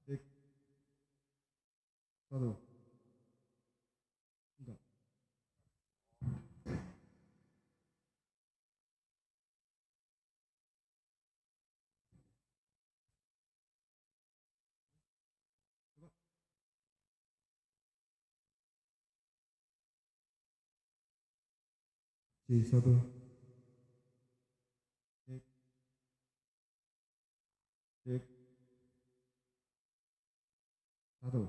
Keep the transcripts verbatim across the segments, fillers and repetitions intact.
Cek. Satu. Enggak. Cek, satu. Cek. Cek. Satu.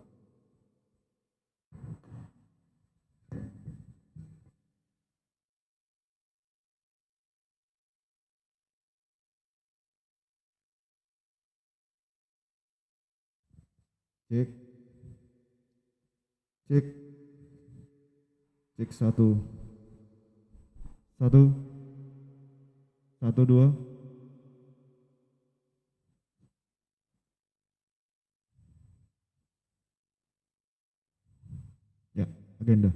Cek. Cek. Cek, satu. Satu. Satu, dua. Ya, agenda.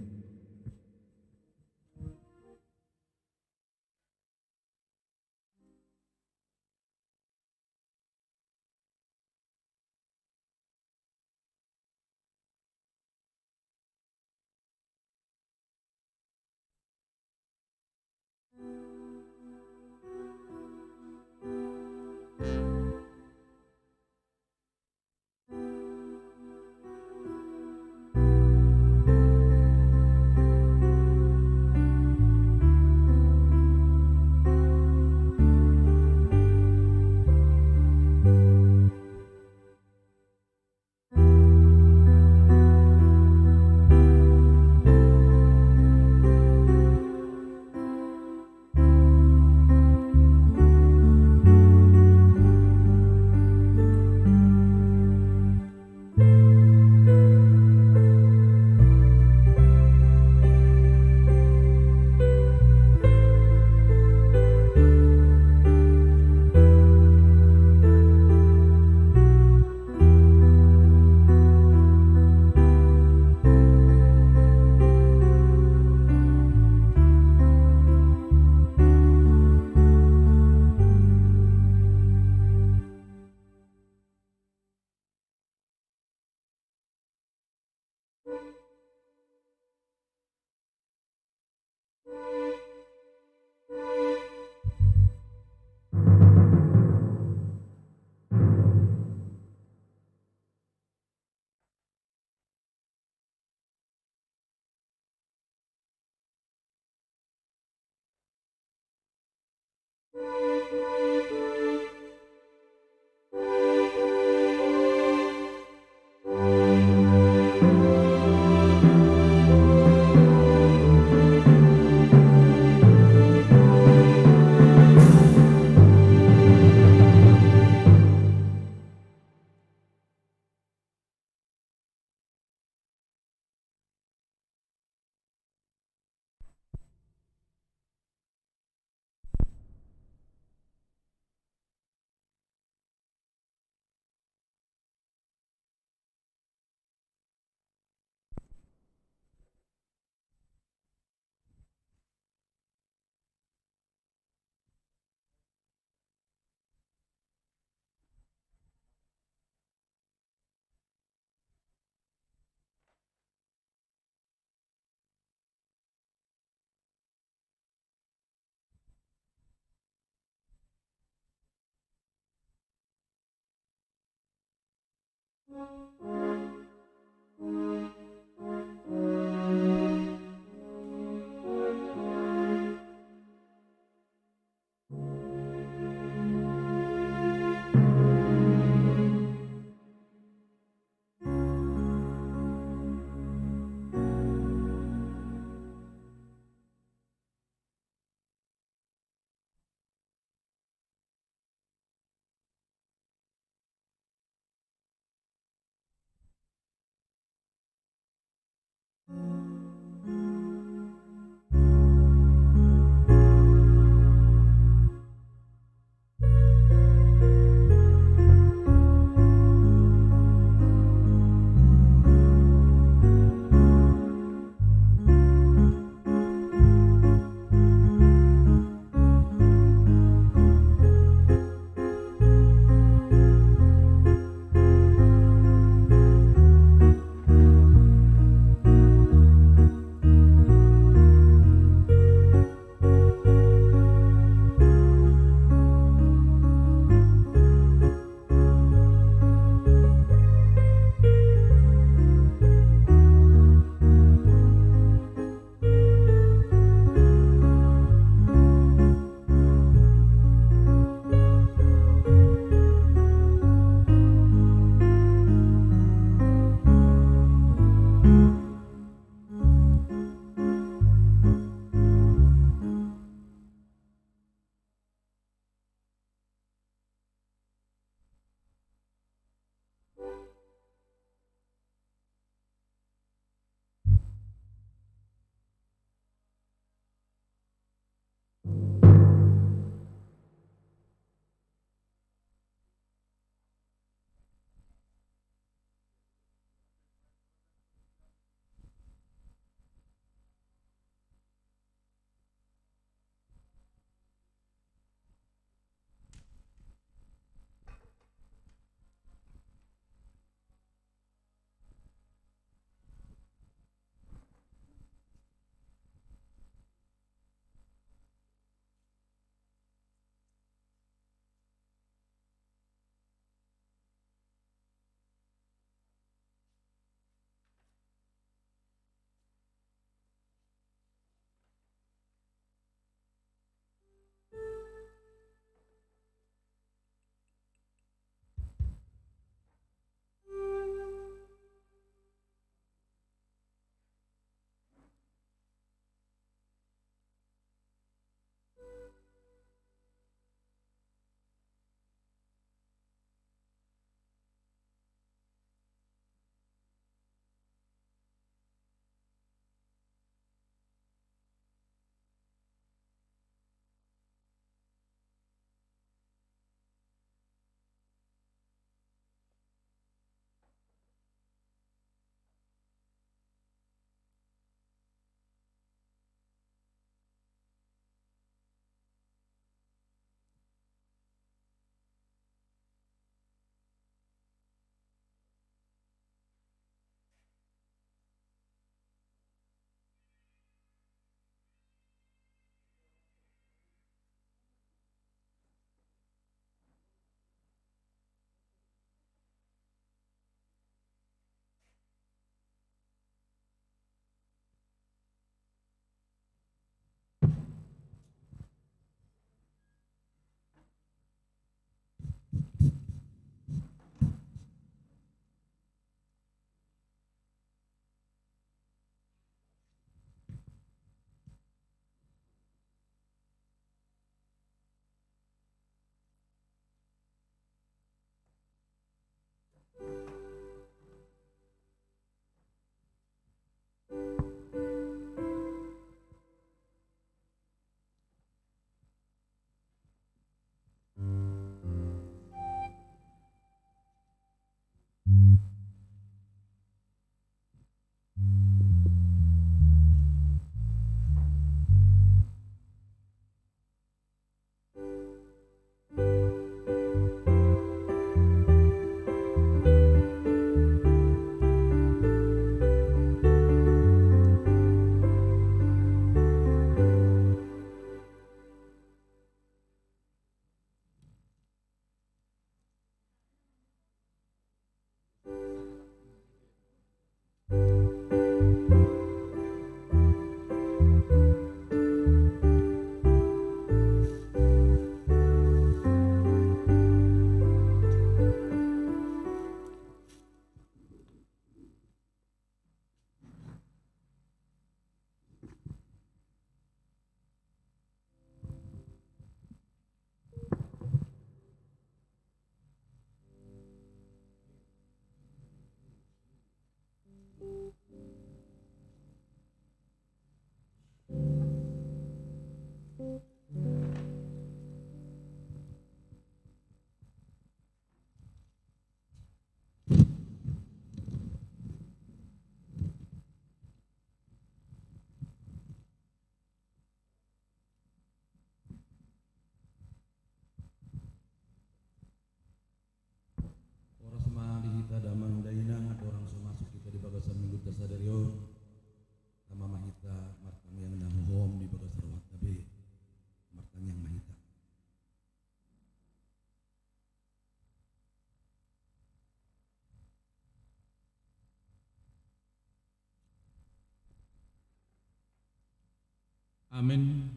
Amen.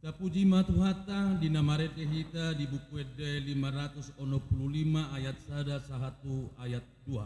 Tapuji ma Tuhanta, di na marende hita di Buku Ende lima ratus onom pulu lima ayat sada sahat tu ayat dua.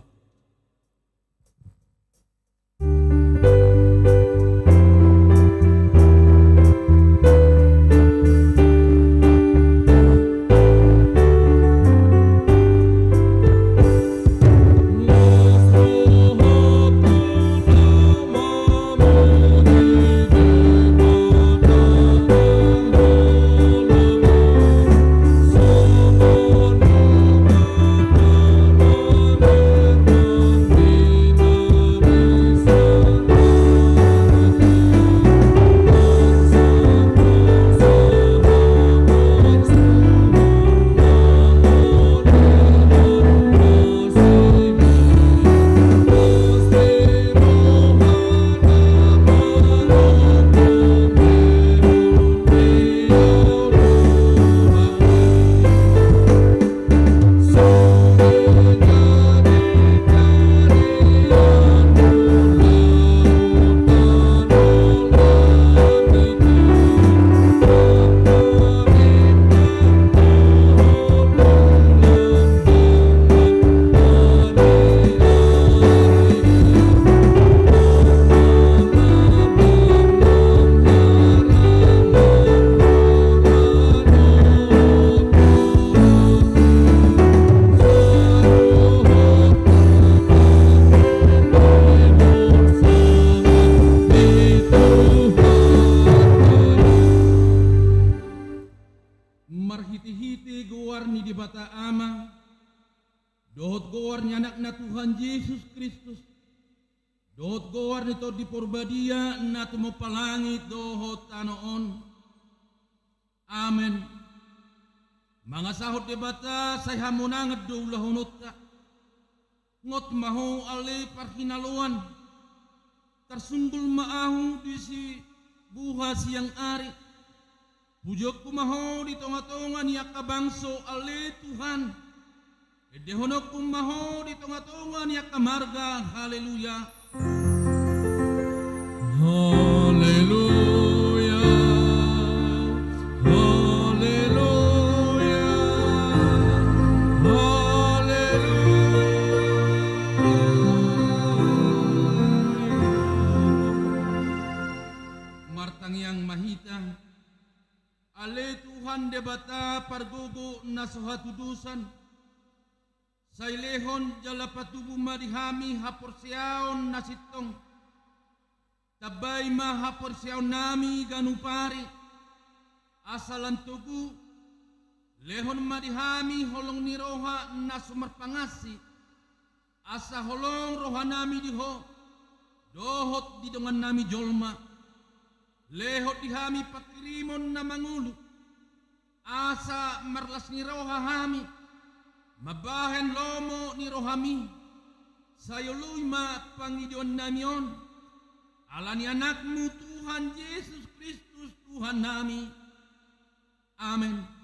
Marhitehite goar ni Debata Ama, dohot goar ni Anakna Tuhan Jesus Kristus, dohot goar ni Tondi Porbadia na tumompa langit dohot tano on. Amen. Mangasahon Debata sai hamonangan do ulahononta. Ngot ma ho ale parhinaloan. Tarsunggul ma ahu di sibuha siang ari. Pujionku ma ho di tongatonga ni angka bangso ale Tuhan. Endehononku ma ho di tongatonga ni angka marga. Haleluya. Haleluya. Haleluya. Haleluya. Martangiang ma hita. Ale Tuhan Debata pargogo na so hatudosan, sai lehon jala patubu ma di hami haporseaon na sintong. Tambai ma haporseaonnami ganup ari, asa lan togu, lehon ma di hami holong ni roha na so marpangansi, asa holong rohanami di Ho, dohot di dongannami jolma. Lehon di hami panghirimon na mangolu, asa marlas ni roha hami, mambahen lomo ni rohami, sai oloi ma pangidoannami on, ala ni Anakmu Tuhan Jesus Kristus Tuhannami. Amen.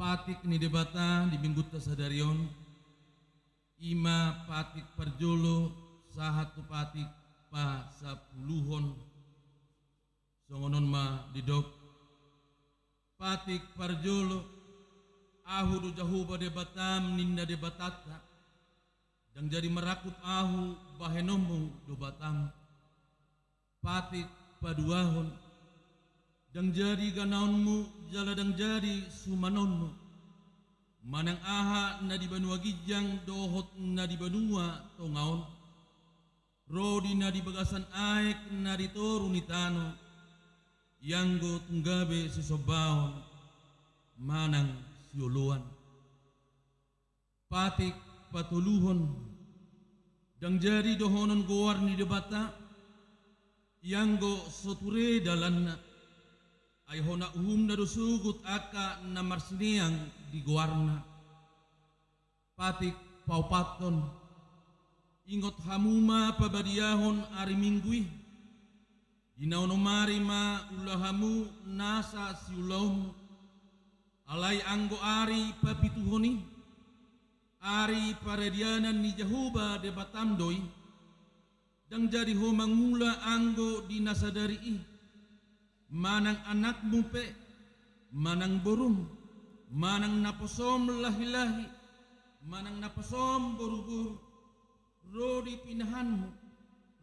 Patik ni Debata di Minggunta sadari on, i ma patik parjolo sahat tu patik pasapuluhon. Songon on ma didok. Patik parjolo, Ahu do Jahowa Debatam, ninna Debatanta. Ndang jadi marangkup ahu bahenonmu do Batam. Patik paduahon. Ndang jadi ganaonmu jala ndang jadi sumanonmu. Manang aha na di banua ginjang dohot na di banua tonga on, ro di na di bagasan aek na di toru ni tano, ianggo tung gabe sisombaon manang sioloan. Patik patoluhon. Ndang jadi dohonon goar ni Debata, ianggo so ture dalanna, ai hona uhumna do sogot angka na marsineang di goarna. Patik paopathon. Ingot hamu ma pabadiahon ari Minggu i. Di na onom ari ma ula hamu nasa siulaonmu. Alai anggo ari papituhon i, ari paradianan ni Jahowa Debatam do i. Ndang jadi ho mangula anggo di na sadari i, manang anakmu pe, manang borum, manang naposom lahilahi, manang naposom boruboru, ro di pinahanmu,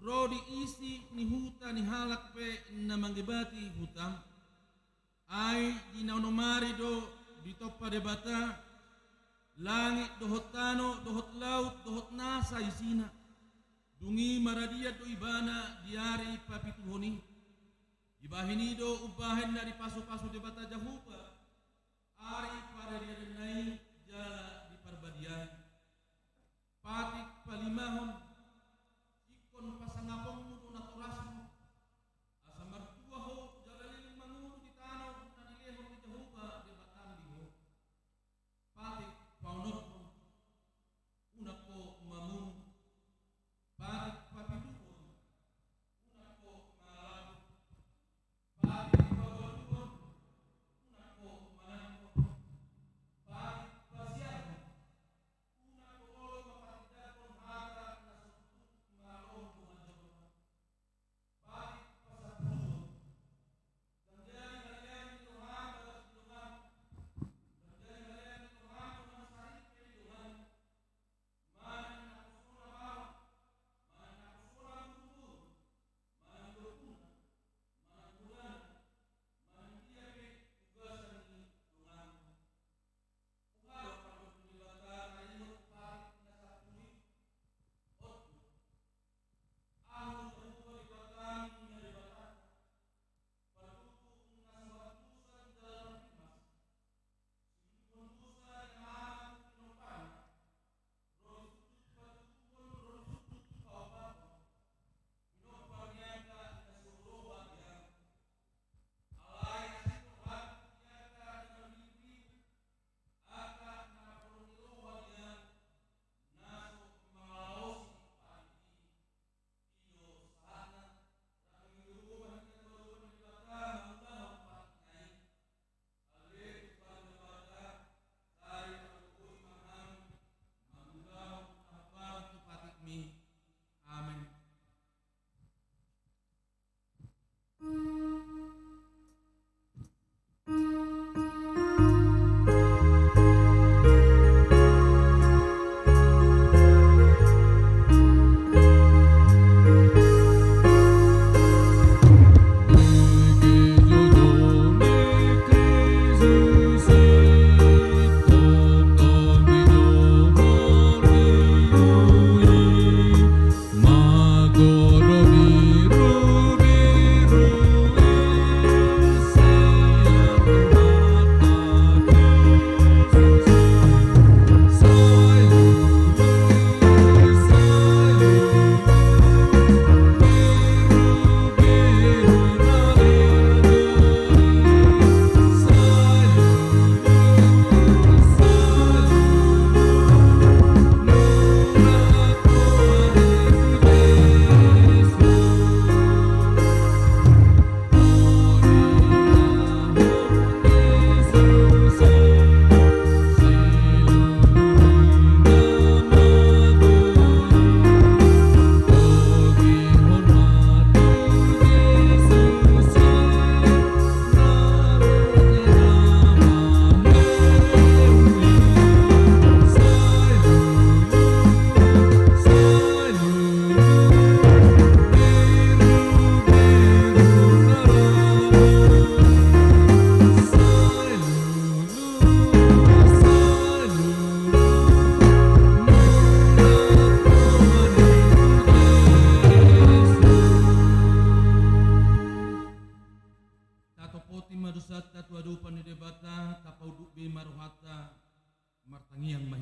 ro di isi ni huta ni halak pe na mangebati hutam. Ai di na onom ari do ditompa Debata langit dohot tano dohot laut dohot nasa isina. Dung i maradian do Ibana di ari papituhon i. Dibahen i do umbahen na dipasupasu Debata Jahowa ari paradiananna i jala diparbadiai. Patik palimahon. Ingkon pasangaponmu do natorasmu, asa martua ho jala leleng mangolu di tano na nilehon ni Jahowa Debatam di ho. Patik paonomhon. Unang ho mamunu. Patik papituhon. Unang ho mangalangkup. Patik paluahon. Unang ho manangkok. Patik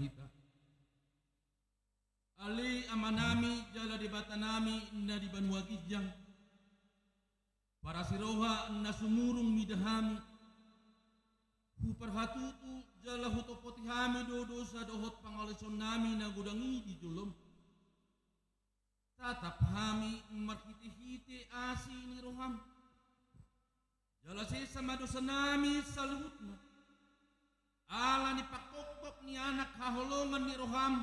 hita. Ale Amanami jala Debatanami na di banua ginjang, parasi roha na sumurung mida hami, huparhatutu jala hutopoti hami do dosa dohot pangalaosionnami na godang i di jolom. Tatap hami marhitehite asi ni roham. Jala sesa ma dosanami saluhutna, ala ni pangkophop ni Anak haholongan ni roham,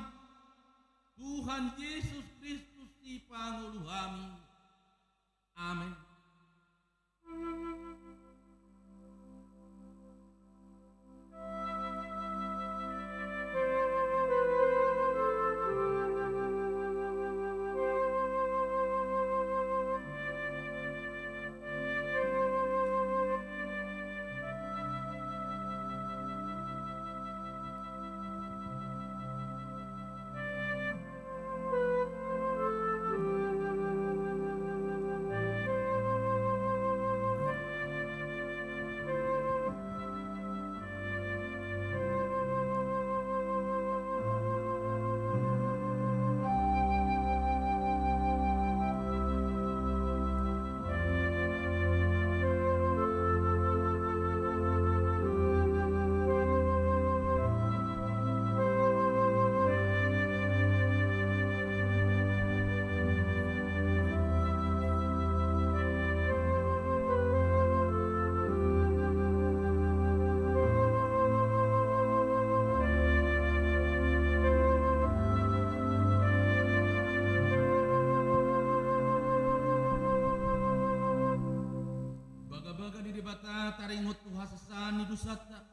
Tuhan Jesus Kristus Sipangolu hami. Amen. Bagabaga ni Debata taringot tu hasesaan ni dosanta.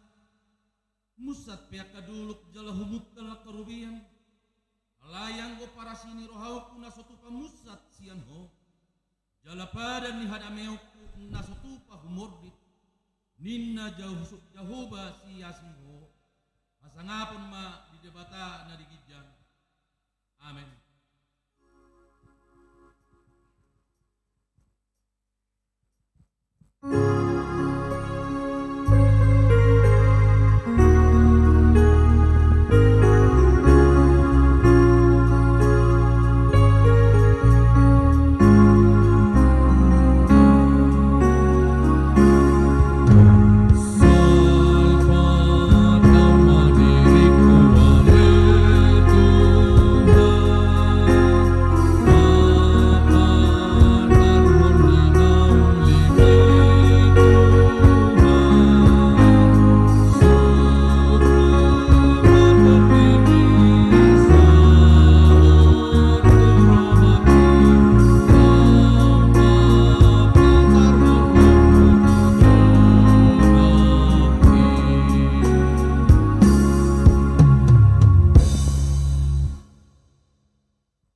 Munsat pe angka dolok jala humuntal angka robean. Alai anggo parasi ni rohangku na so tupa munsat sian Ho, jala padan ni hadameonku na so tupa humordit, ninna Jahu-, Jahowa siasi Ho. Hasangapon ma di Debata na di ginjang. Amen.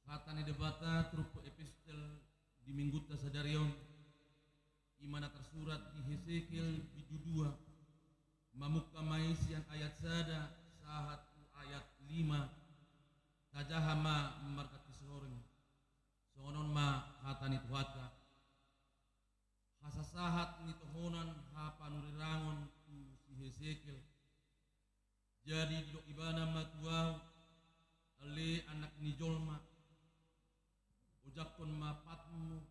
Hata ni Debata turpuk epistel di minggunta sadari on, i ma na tarsurat di Hesekiel bindu dua, mamungka ma i sian ayat sada sahat tu ayat lima, tajaha ma marganti soreng. Songon on ma hata ni Tuhanta. Hasasahat ni tohonan hapanurirangon tu si Hesekiel. Jadi didok ibana ma tu ahu, ale anak ni jolma, ojakhon ma patmu,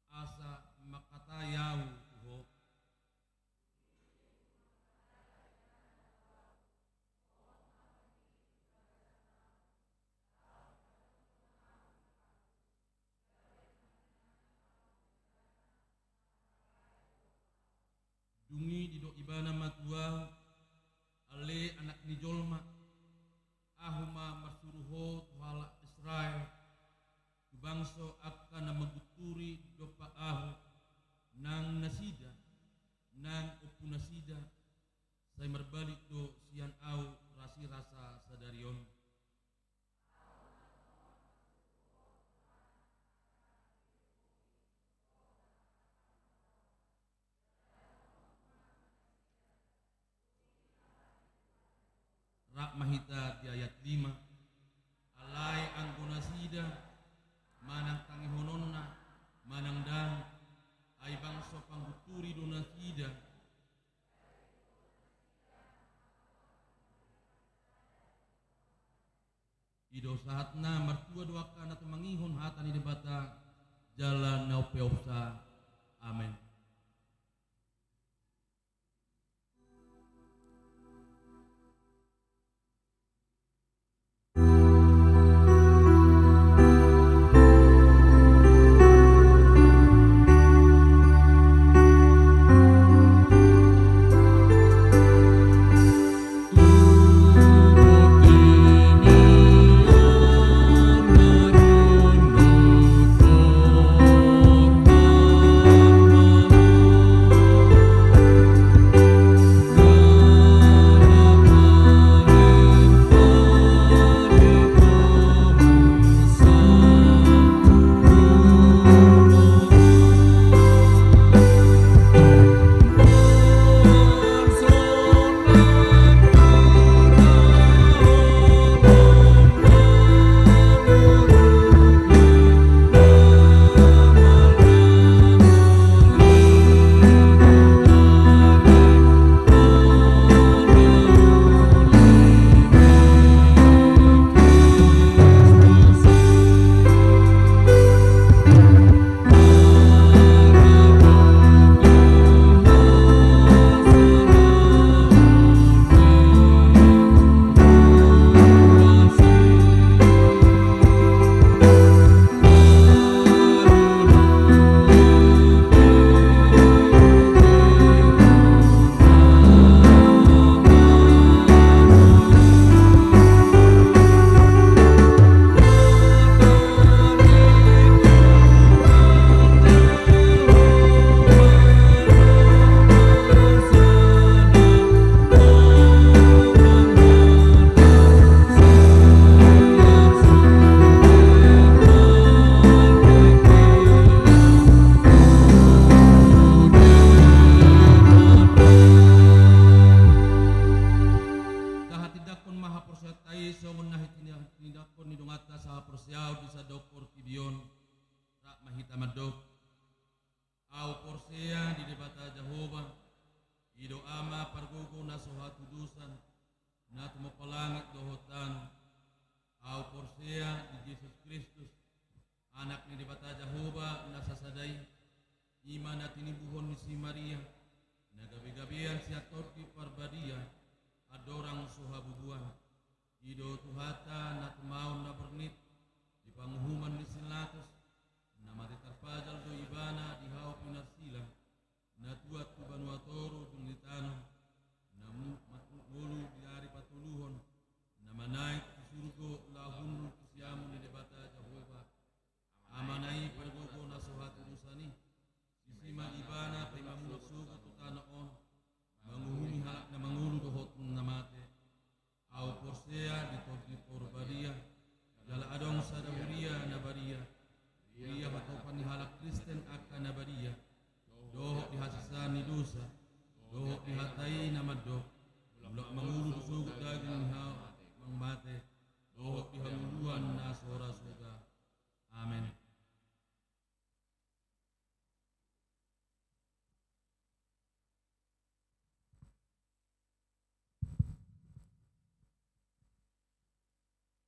asa mangkatai ahu tu ho. Dung i didok ibana ma tu ahu, ale anak ni jolma, ahu ma marsuru ho tu halak Israel, tu bangso angka na manggunturi dompak ahu, nang nasida, nang ompunasida, sai marbalik do sian ahu rasirasa sadari on. Rap ma hita di ayat lima. Alai anggo nasida, manang tangihononna, manang ndang, ai bangso panggunturi do nasida. I do sahatna, martua do angka na tumangihon hata ni Debata jala na umpeopsa. Amen. Tahatindangkon ma haporseaonta i songon na hitina-, hitindanghon ni donganta sahaporseaon di sandok portibi on. Rap ma hita mandok. Ahu porsea di Debata Jahowa, i do Ama pargogo na so hatudosan, na tumompa langit dohot tano. Ahu porsea di Jesus Kristus, Anak ni Debata Jahowa na sasada i, i ma na tinibuhon ni si Maria, na gabegabean sian Tondi Parbadia, andorang so habubuhan. I do Tuhanta na tumaon na bernit di panguhuman ni si Pilatus, na mate tarpajal do Ibana di hau pinarsilang, na tuat tu banua toru dung di tano, na mu-, ma-, ngolu di ari patoluhon, na manaek tu surgo laho hundul tu siamun ni Debata Jahowa, Amana i pargogo na so hatudosan i. Disi ma Ibana paima mulak sogot tu tano on, manguhumi halak na mangolu dohot na mate. Ahu porsea di Tondi Parbadia, jala adong sada huria na badia, huria hatopan ni halak Kristen angka na badia, dohot di hasesaan ni dosa, dohot di hata i na mandok, mulak mangolu do sogot daging ni hau mate, dohot di hangoluan na so ra surga. Amen.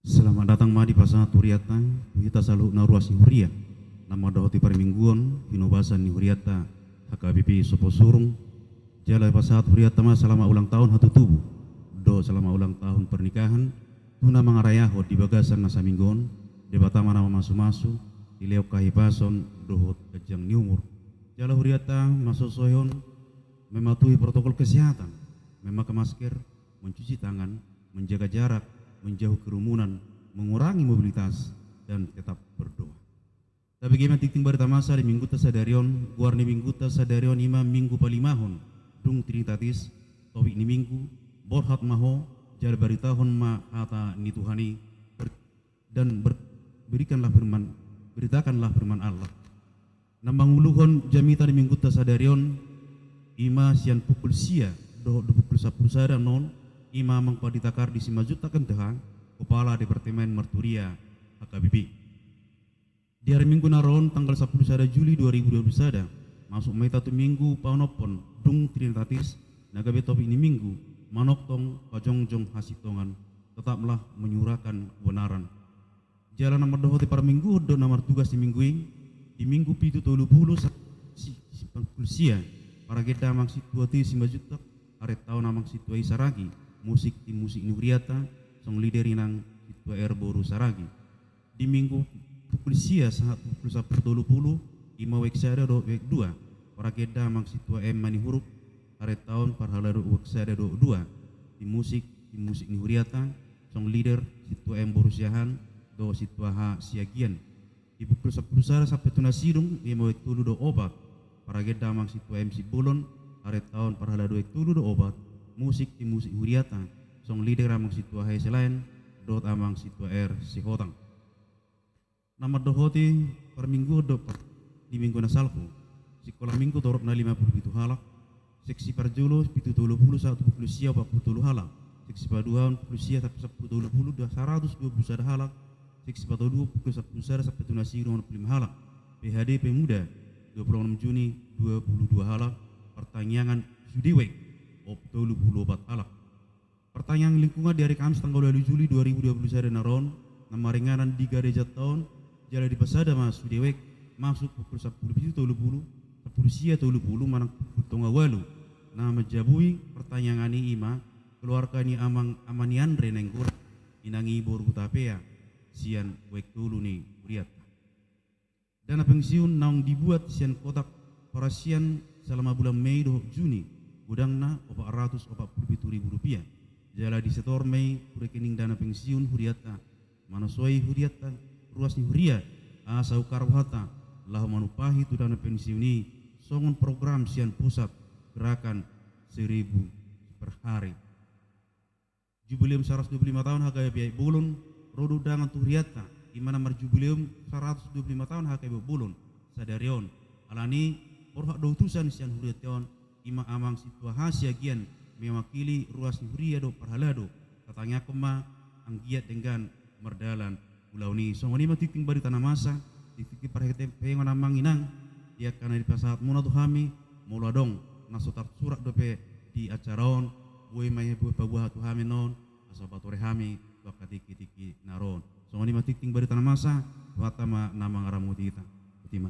Selamat datang ma dipasahat hurianta tu hita saluhutna ruas ni huria na mandohoti parmingguon pinobasan ni hurianta H K B P Soposurung. Jala pasahat hurianta ma selamat ulang tahun hatutubu dohot selamat ulang tahun pernikahan tu na mangarayahon di bagasan na saminggu on. Debata ma na mamasumasu di lehon hahipason dohot ganjang ni umur. Jala hurianta masosoihon mematuhi protokol kesehatan, memakai masker, mencuci tangan, menjaga jarak, menjauhi kerumunan, mengurangi mobilitas, dan tetap berdoa. Tabege ma tingting barita masa di minggunta sadari on. Goar ni minggunta sadari on i ma Minggu Palimahon, dung Trinitatis. Topik ni minggu: Borhat ma ho, jala baritahon ma hata ni Tuhan i, ber-, dan ber-, berikanlah firman, beritakanlah firman Allah. Na manguluhon jamita di minggunta sadari on, i ma sian pukul sia dohot pukul sampulu sada non, i ma Amang Pandita Kardi Simanjuntak N T H, Kepala Departemen Marturia H K B P. Di hari Minggu na ro on, tanggal sampulu sada Juli dua ribu dua puluh sada, masuk ma hita tu Minggu Panompon, dung Trinitatis, na gabe topik ni minggu: Manongtong pajongjong hasintongan Tetaplah menyuarakan kebenaran. Jala na mandohoti parmingguon dohot na martugas di minggu i, di minggu pitu tolu pulu sa-, si-, si-, pukul sia, paragenda amang sintua T. Simanjuntak, arentaon amang sintua i Saragi, musik tim musik ni huriata, song leader inang sintua R. boru Saragi. Di minggu pukul sia sahat pukul sampulu tolu pulu, ima wijk sada dohot wijk dua, paragenda amang sintua M. Manihuruk, arentaon parhalado wijk sada dohot dua, tim musik, tim musik ni huriata, song leader sintua M. boru Siahaan dohot sintua H. Siagian. Di pukul sampulu sada sampe tu na sidung, ima wijk tolu dohot opat, paragenda amang sintua M. Simbolon, arentaon parhalado wijk tolu dohot opat, musik tim musik huriata, song leader amang sintua H. Silaen dohot amang sintua R. Sihotang. Na mandohoti parmingguon dohot par-, di minggu na salpu, sikola minggu torop na lima pulu pitu halak, seksi parjolo pitu tolu pulu sahat tu pukul sia opat pulu tolu halak, seksi paduahon pukul sia sampe sampulu tolu pulu, saratus dua pulu sada halak, seksi patoluhon pukul sampulu sada sampe tu na sidung onom pulu lima halak, P H D pemuda dua pulu onom Juni dua pulu dua halak, partangiangan sude wijk tolu pulu opat halak. Partangiangan lingkungan di ari Kamis tanggal ualu Juli dua ribu dua pulu sada na ro on, na maringanan di garejanta on, jala dipasada ma sude wijk masuk pukul sampulu pitu tolu pulu, sampulu sia tolu pulu manang pukul tonga ualu. Na manjabui partangiangan i ima keluarga ni amang, ama ni Andre Nainggolan, inang i boru Hutapea, sian wijk tolu ni huriata. Dana pensiun naung dibuat sian kotak parasian selama bulan Mei dohot Juni, godangna opat ratus opat pulu pitu ribu rupiah. Jala disetor ma i tu rekening dana pensiun huriata, manasoi huriata, ruas ni huria, asa ungkap rohanta laho manumpahi tu dana pensiun i, songon program sian pusat, gerakan seribu per hari. Jubileum saratus dua pulu lima taon H K B P Bolon, ro do undangan tu hurianta, ima na marjubileum saratus dua pulu lima taon H K B Bolon sadari on. Alani i, borhat do utusan sian hurianta on, ima amang sintua H. Siagian, mewakili ruas ni huria dohot parhalado, tatangiangkon ma anggiat denggan mardalan ulaon i. Songon i ma tingting barita na masa, di tingting parhitean pengol amang inang, di angka na dipasahat muna tu hami, molo adong na so tarsurat dope di acara on, boi ma i paboa tu hami annon, asa patore hami tu angka tingki-tingki na ro on. Songon i ma tingting barita na masa, Tuhanta ma na mangaramoti hita. Botima.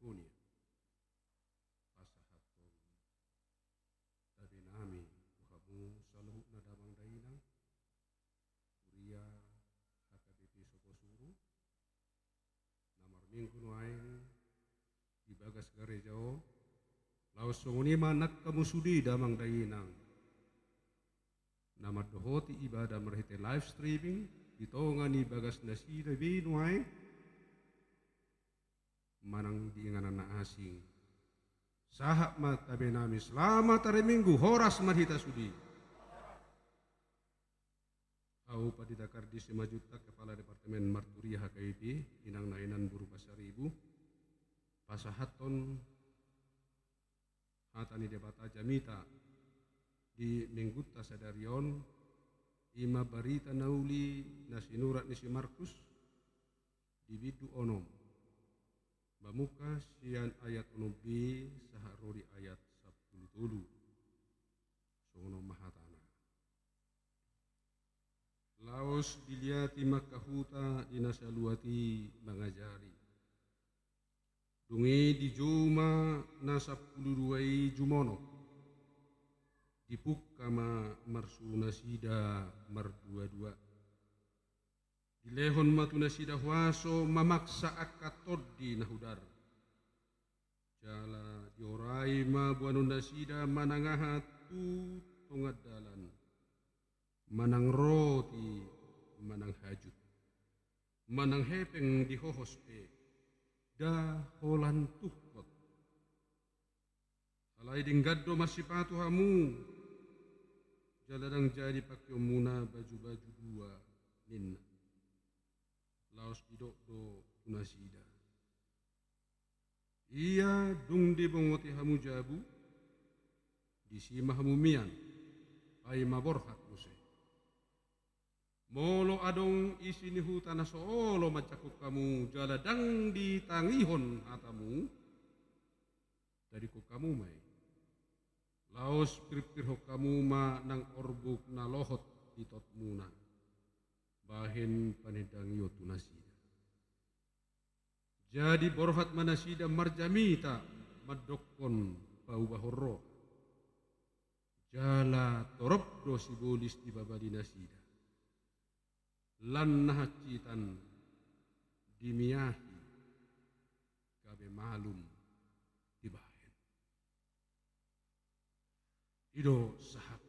Pasahathon tabe nami tu hamu saluhutna damang dainang, huria H K B P Soposuru, na marminggu nuaeng di bagas gareja on, laos songon i ma nang hamu sude damang dainang na mandohoti ibadah marhite live streaming di tonga ni bagasnasida be nuaeng, manang di inganan na asing. Sahat ma tabe nami, selamat hari Minggu, horas ma di hita sude. Ahu Pandita Kardi Simanjuntak, Kepala Departemen Marturia H K B P, inang na hinan boru Pasaribu, pasahathon hata ni Debata jamita di Minggunta sadari on, i ma barita na uli na sinurat ni si Markus, di bindu onom, mamungka sian ayat onom B sahat ro di ayat sampulu tolu. Songon on ma hatana. Laos diliati ma angka huta di na saluat i mangajari. Dung i dijou ma na sampulu dua i jumonok. Dipungka ma marsuru nasida mardua-dua. Dilehon ma tu nasida huaso mamaksa angka tondi na hudar. Jala diorai ma boanonnasida manang aha tu tongan dalan, manang roti, manang hajut, manang hepeng di hohos pe, nda holan tungkot. Alai denggan do marsipatu hamu, jala ndang jadi pangkeonmuna baju-baju dua, ninna. Laos didok do tu nasida. Ia dung dibongoti hamu jabu, disi ma hamu mian, paima borhat muse. Molo adong isi ni huta na so olo manjangkon hamu jala ndang ditangihon hatamu, tadingkon hamu ma i. Laos pirpirhon hamu ma nang orbuk na lohot di totmuna, bahen panindangion tu nasida. Jadi borhat ma nasida marjamita mandokkon paubahon roha. Jala torop do sibolis dipabali nasida. Lan na hansitan dimiahi gabe malum dibahen. I do sahat.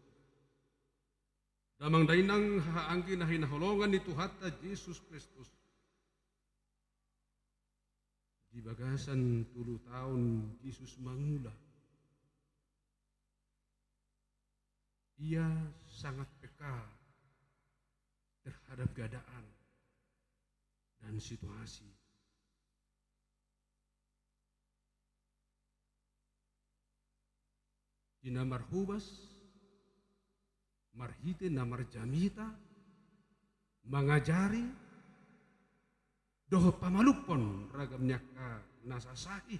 Damang dainang hahaanggi na hinaholongan ni Tuhanta Jesus Kristus. Di bagasan tolu taon Jesus mangula, ia sangat peka terhadap keadaan dan situasi. Di na marhobas, marhite na marjamita, mangajari, dohot pamalumhon ragam ni angka na sasahit.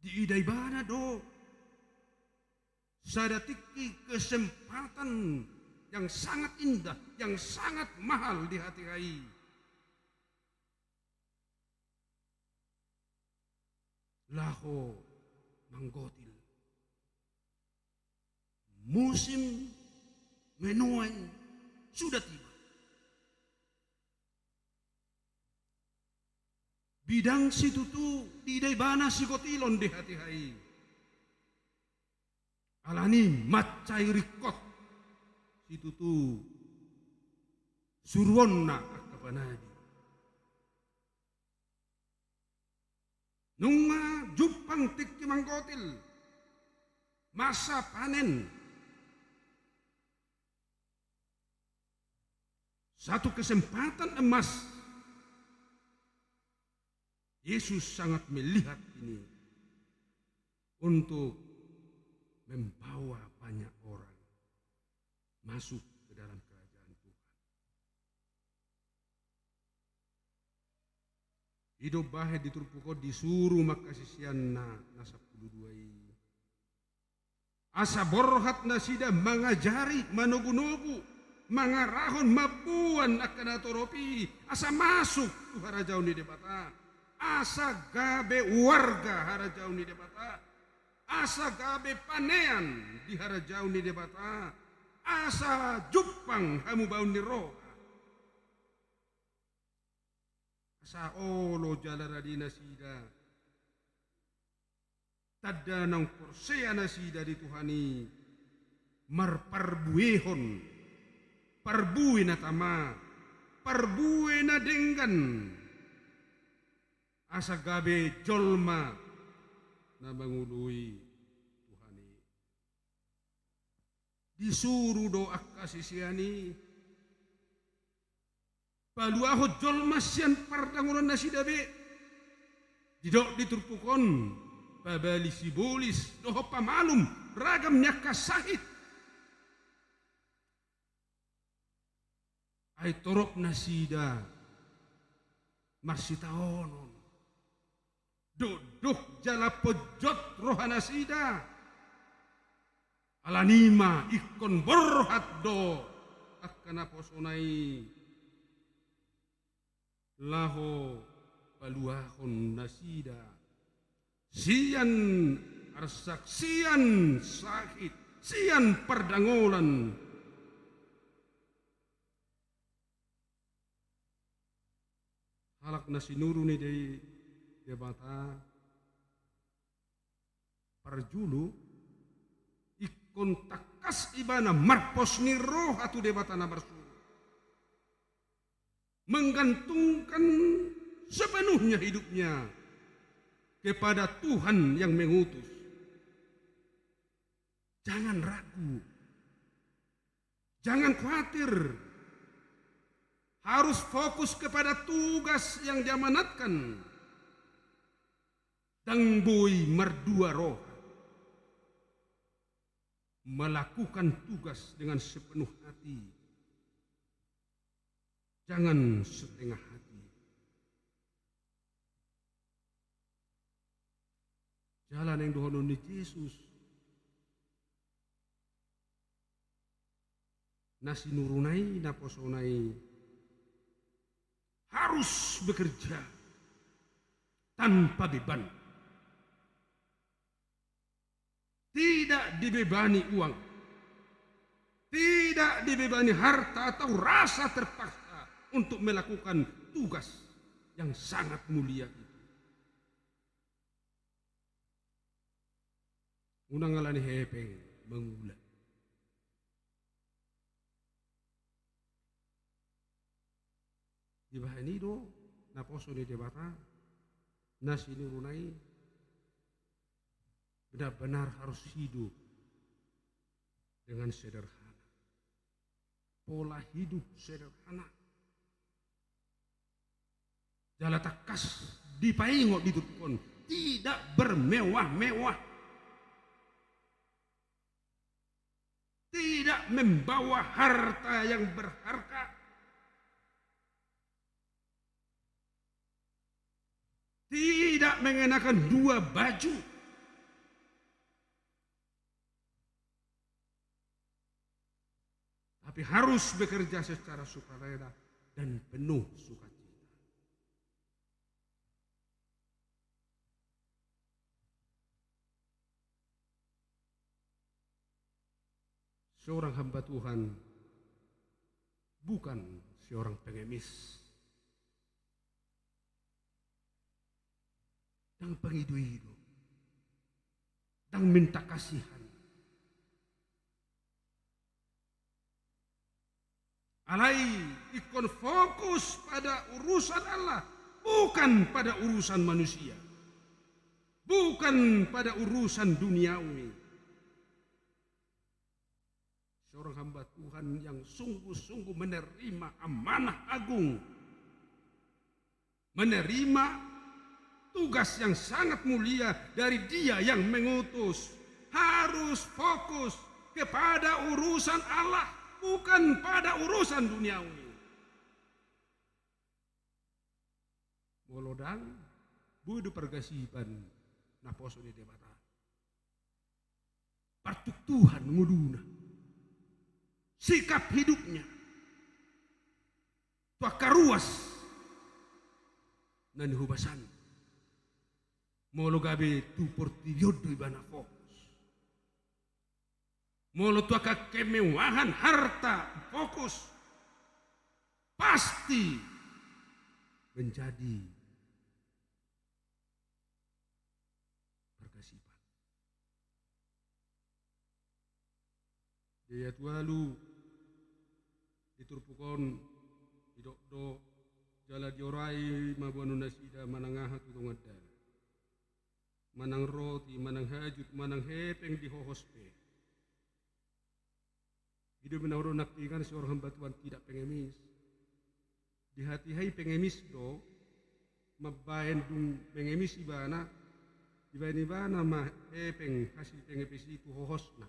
Diida ibana do sada tingki kesempatan yang sangat indah, yang sangat mahal di hatiha i. Laho manggotil. Musim menuai sudah tiba. Bidang situtu diida ibana sigotilon di hatiha i. Alani mansai ringkot situtu suruonna angka panadi. Nunga jumpang tingki manggotil, masa panen. Satu kesempatan emas. Yesus sangat melihat ini untuk membawa banyak orang masuk ke dalam kerajaan Tuhan. I do bahen di turpuk on disuru ma angka siseanna na sampulu dua i. Asa borhat nasida mangajari, manogunogu, mangarahon mamboan angka na torop i asa masuk tu harajaon ni Debata, asa gabe warga harajaon ni Debata, asa gabe panean di harajaon ni Debata, asa jumpang hamubaon ni roha. Asa olo jala rade nasida tanda naung porsea nasida di Tuhan i marparbuehon, parbue na tama, parbue na denggan, asa gabe jolma na mangoloi Tuhan i. Disuru do angka sisean i paluahon jolma sian pardangonan nasida be. Didok di turpuk on, pabali sibolis dohot pamalum ragam ni angka sahit. Ai torop nasida marsitaonon, dokdok jala ponjot roha nasida. Alani i ma ingkon borhat do angka naposona i laho paluahon nasida sian arsak, sian sahit, sian pardangonan. Halak na sinuru ni Debata, parjolo, ingkon tangkas ibana marpos ni roha tu Debata na marsuru, menggantungkan sepenuhnya hidupnya kepada Tuhan yang mengutus. Jangan ragu, jangan khawatir. Harus fokus kepada tugas yang diamanatkan. Ndang boi mardua roha. Melakukan tugas dengan sepenuh hati. Jangan setengah hati. Jala naeng dohonon ni Jesus, na sinuruna i, naposona i harus bekerja tanpa beban. Tidak dibebani uang, tidak dibebani harta atau rasa terpaksa untuk melakukan tugas yang sangat mulia itu. Unang alani hepeng mangula. Dibahen i do naposo ni Debata, na sinuruna i benar-benar harus hidup dengan sederhana. Pola hidup sederhana. Jala tangkas dipaingot di turpuk on, tidak bermewah-mewah. Tidak membawa harta yang berharga. Tidak mengenakan dua baju. Tapi harus bekerja secara sukarela dan penuh sukacita. Seorang hamba Tuhan bukan seorang pengemis. Ndang pangido-ido, ndang minta kasihan. Alai ingkon fokus pada urusan Allah, bukan pada urusan manusia, bukan pada urusan duniawi. Seorang hamba Tuhan yang sungguh-sungguh menerima amanah agung, menerima tugas yang sangat mulia dari Dia yang mengutus, harus fokus kepada urusan Allah, bukan pada urusan duniawi. Molo ndang, boi do pargasipan naposo ni Debata. Partuktuhan ngoluna, sikap hidupnya, angka ruas na nihubasan. Molo gabe tu portibi on do ibana fokus, molo tu angka kemewahan harta fokus, pasti menjadi margasipan. Di ayat ualu di turpuk on didok do, jala diorai ma boanonnasida manang aha tu tonga ni dalan, manang roti, manang hajut, manang hepeng dihohos pe. I do na hudok nangkiningan, seorang hamba Tuhan tidak pengemis. Di hatiha i pengemis do, mambaen dung mengemis ibana, dibaen ibana ma hepeng hasil pengemis i tu hohosna.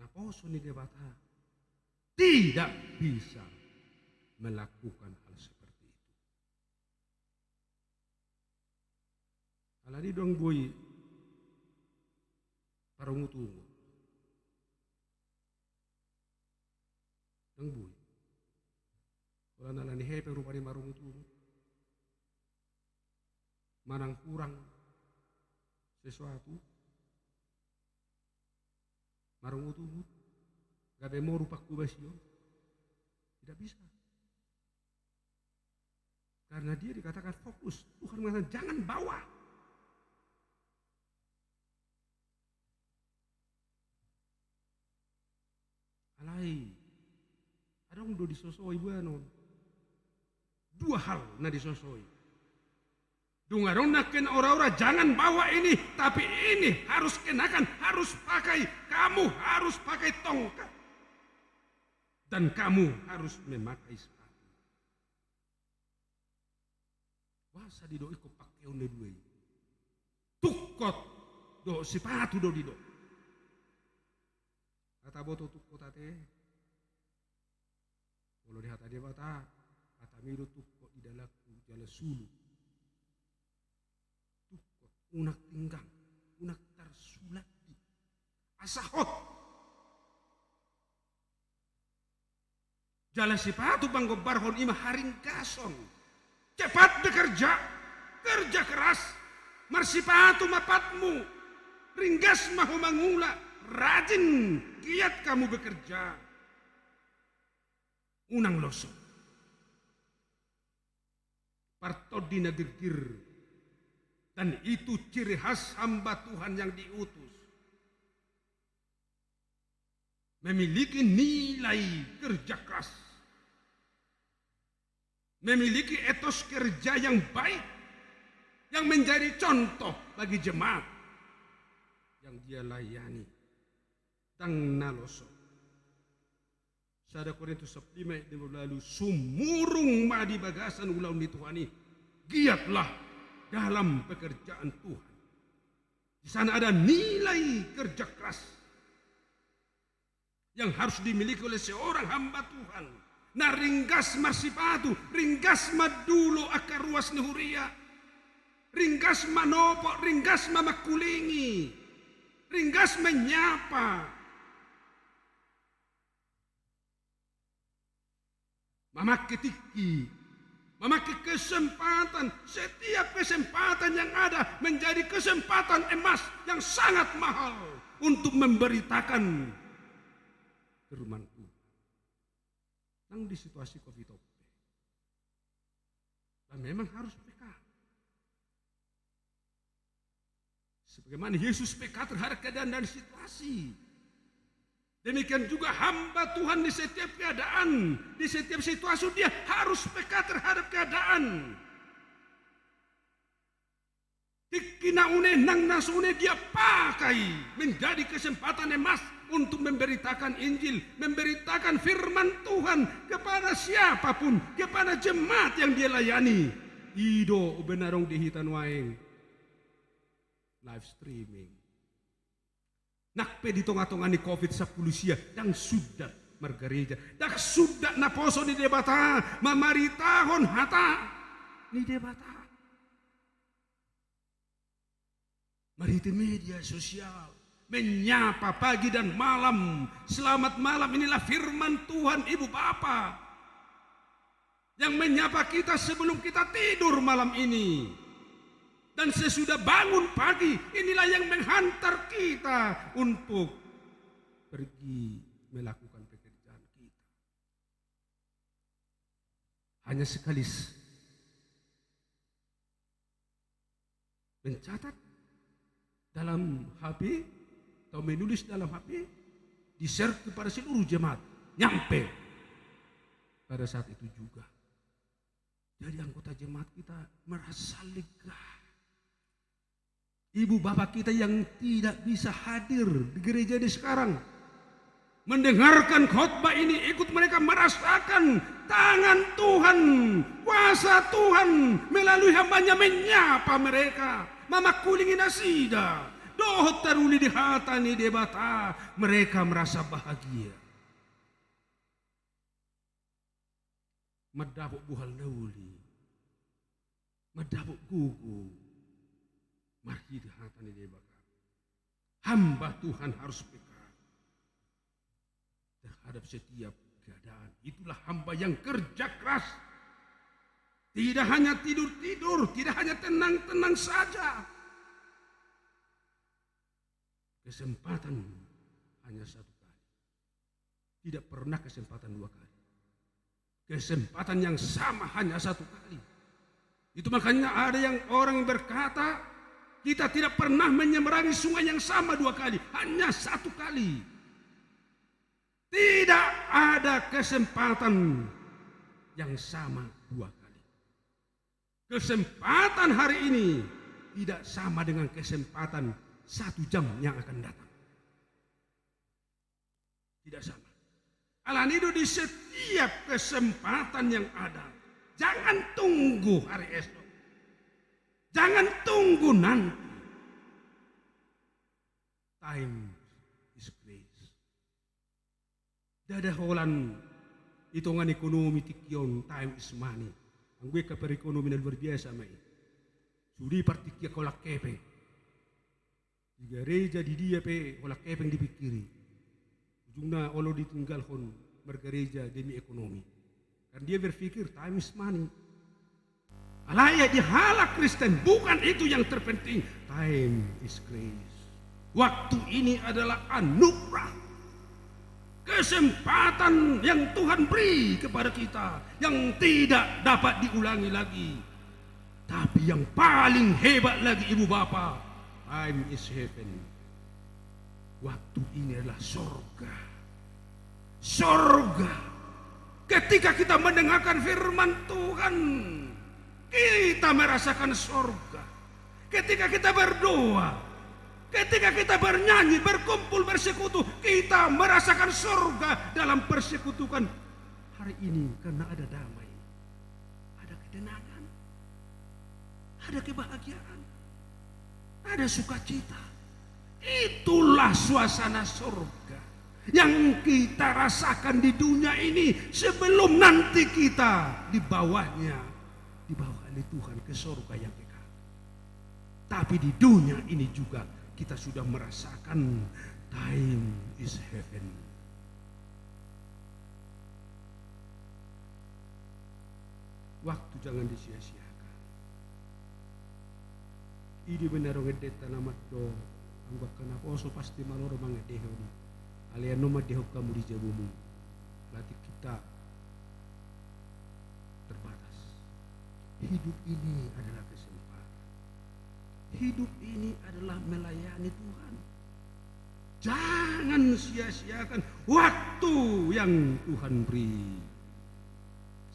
Naposo ni Debata tidak bisa melakukan hal seperti itu. Alani i ndang boi marungutungut. Ndang boi. Holan alani hepeng rupani marungutungut. Manang hurang sesuatu, marungutungut, gabe moru panghobasion. Tidak bisa. Karena dia dikatakan fokus. Tuhan mengatakan, "Jangan bawa." Alai adong do disosoi boanon. Dua hal na disosoi. Dung adong nangkin ora-ora, "Jangan bawa ini, tapi ini harus kenakan, harus pakai. Kamu harus pakai tongkat. Dan kamu harus memakai sepatu." Boasa didok ingkon pangkeon na dua i? Tungkot dohot sipatu do didok. Hata boto tungkot ate. Molo di hata Debata, hatami do tungkot di dalanku jala sulu. Tungkot, unang tinggang, unang tarsulat di. Asa hot. Jala sipatu panggombarhon i ma haringgason. Cepat bekerja, kerja keras, marsipatu ma patmu, ringgas ma ho mangula, rajin, giat kamu bekerja. Unang loso. Partondi na girgir. Dan itu ciri khas hamba Tuhan yang diutus. Memiliki nilai kerja keras. Memiliki etos kerja yang baik, yang menjadi contoh bagi jemaat yang dia layani. Ndang na loso. Sada Korintus sampulu lima ayat lima puluh ualu, sumurung ma di bagasan ulaon ni Tuhan i, giatlah dalam pekerjaan Tuhan. Di sana ada nilai kerja keras yang harus dimiliki oleh seorang hamba Tuhan. Na ringgas marsipatu, ringgas mandulo angka ruas ni huria, ringgas manopot, ringgas ma mangkulingi, ringgas manyapa. Mamangke tingki, mamangke kesempatan, setiap kesempatan yang ada menjadi kesempatan emas yang sangat mahal untuk memberitakan firman Tuhan. Nang di situasi covid on pe, lah memang harus peka. Sebagaimana Yesus peka terhadap keadaan dan situasi, demikian juga hamba Tuhan di setiap keadaan, di setiap situasi dia harus peka terhadap keadaan. Tingki na une nang na so une dia pakai menjadi kesempatan emas untuk memberitakan Injil, memberitakan firman Tuhan kepada siapapun, kepada jemaat yang dia layani. I do umbahen adong di hita nuaeng live streaming. Nang pe di tonga-tonga ni covid sampulu sia, ndang sundat margareja, ndang sundat naposo ni Debata mamaritahon hata ni Debata. Marhite media sosial, Menyapa pagi dan malam, selamat malam, inilah firman Tuhan, Ibu Bapa, yang menyapa kita sebelum kita tidur malam ini. Dan sesudah bangun pagi, inilah yang menghantar kita untuk pergi melakukan pekerjaan kita. Hanya sekali s-, mencatat dalam H P atau menulis dalam H P, di-share kepada seluruh jemaat, nyampe pada saat itu juga. Jadi anggota jemaat kita merasa lega. Ibu bapa kita yang tidak bisa hadir di gereja ini sekarang, mendengarkan khotbah ini, ikut mereka merasakan tangan Tuhan, kuasa Tuhan melalui hamba-Nya menyapa mereka, mamangkulingi nasida, dohot taruli di hata ni Debata, mereka merasa bahagia. Mandapot buhal na uli, mandapot gogo marhite hata ni Debata. Hamba Tuhan harus peka terhadap setiap keadaan. Itulah hamba yang kerja keras. Tidak hanya tidur-tidur, tidak hanya tenang-tenang saja. Kesempatan hanya satu kali. Tidak pernah kesempatan dua kali. Kesempatan yang sama hanya satu kali. Itu makanya ada yang orang berkata, kita tidak pernah menyeberangi sungai yang sama dua kali, hanya satu kali. Tidak ada kesempatan yang sama dua kali. Kesempatan hari ini tidak sama dengan kesempatan satu jam yang akan datang. Tidak sama. Alani do di setiap kesempatan yang ada, jangan tunggu hari esok. Jangan tunggu nanti. Time is grace. Ndada holan hitungan ekonomi tingki on, time is money. Anggo i angka perekonomi na luar biasa ma i. Sude partingkian holan hepeng. Di gareja di dia pe holan hepeng dipingkiri. Ujungna olo ditinggalhon margareja demi ekonomi. Karena dia berpikir time is money. Alai di halak Kristen bukan itu yang terpenting. Time is grace. Waktu ini adalah anugerah. Kesempatan yang Tuhan beri kepada kita yang tidak dapat diulangi lagi. Tapi yang paling hebat lagi, ibu bapa, time is heaven. Waktu ini adalah sorga. Sorga. Ketika kita mendengarkan firman Tuhan, kita merasakan sorga. Ketika kita berdoa, ketika kita bernyanyi, berkumpul, bersekutu, kita merasakan sorga dalam persekutuan. Hari ini karena ada damai, ada ketenangan, ada kebahagiaan, ada sukacita. Itulah suasana sorga yang kita rasakan di dunia ini sebelum nanti kita di bawahnya, dibawa oleh Tuhan ke sorga yang kekal. Tapi di dunia ini juga kita sudah merasakan time is heaven. Waktu jangan disia-siakan. I do umbahen adong endenta na mandok, anggo angka naposo pasti malo do mangendehon i. Alai annon ma endehon hamu di jabumu. Berarti kita terbatas. Hidup ini adalah kesempatan. Hidup ini adalah melayani Tuhan. Jangan sia-siakan waktu yang Tuhan beri.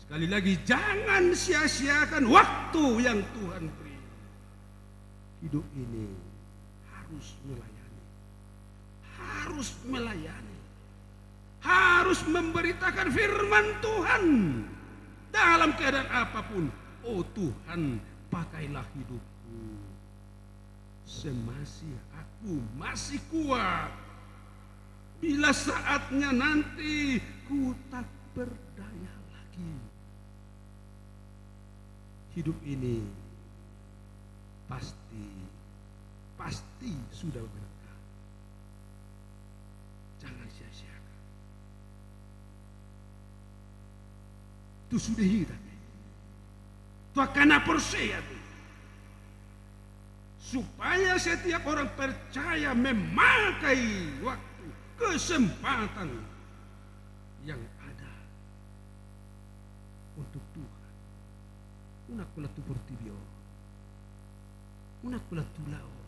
Sekali lagi, jangan sia-siakan waktu yang Tuhan beri. Hidup ini harus melayani. Harus melayani. Harus memberitakan firman Tuhan dalam keadaan apapun. Oh Tuhan, pakailah hidupku. Semasih aku masih kuat, bila saatnya nanti ku tak berdaya lagi. Hidup ini pasti, pasti sudah berkah. sude hita, tu angka na porsea pe, supaya setiap orang percaya memakai waktu, kesempatan yang ada untuk Tuhan. Unang holan tu portibi on. Unang holan tu ulaon.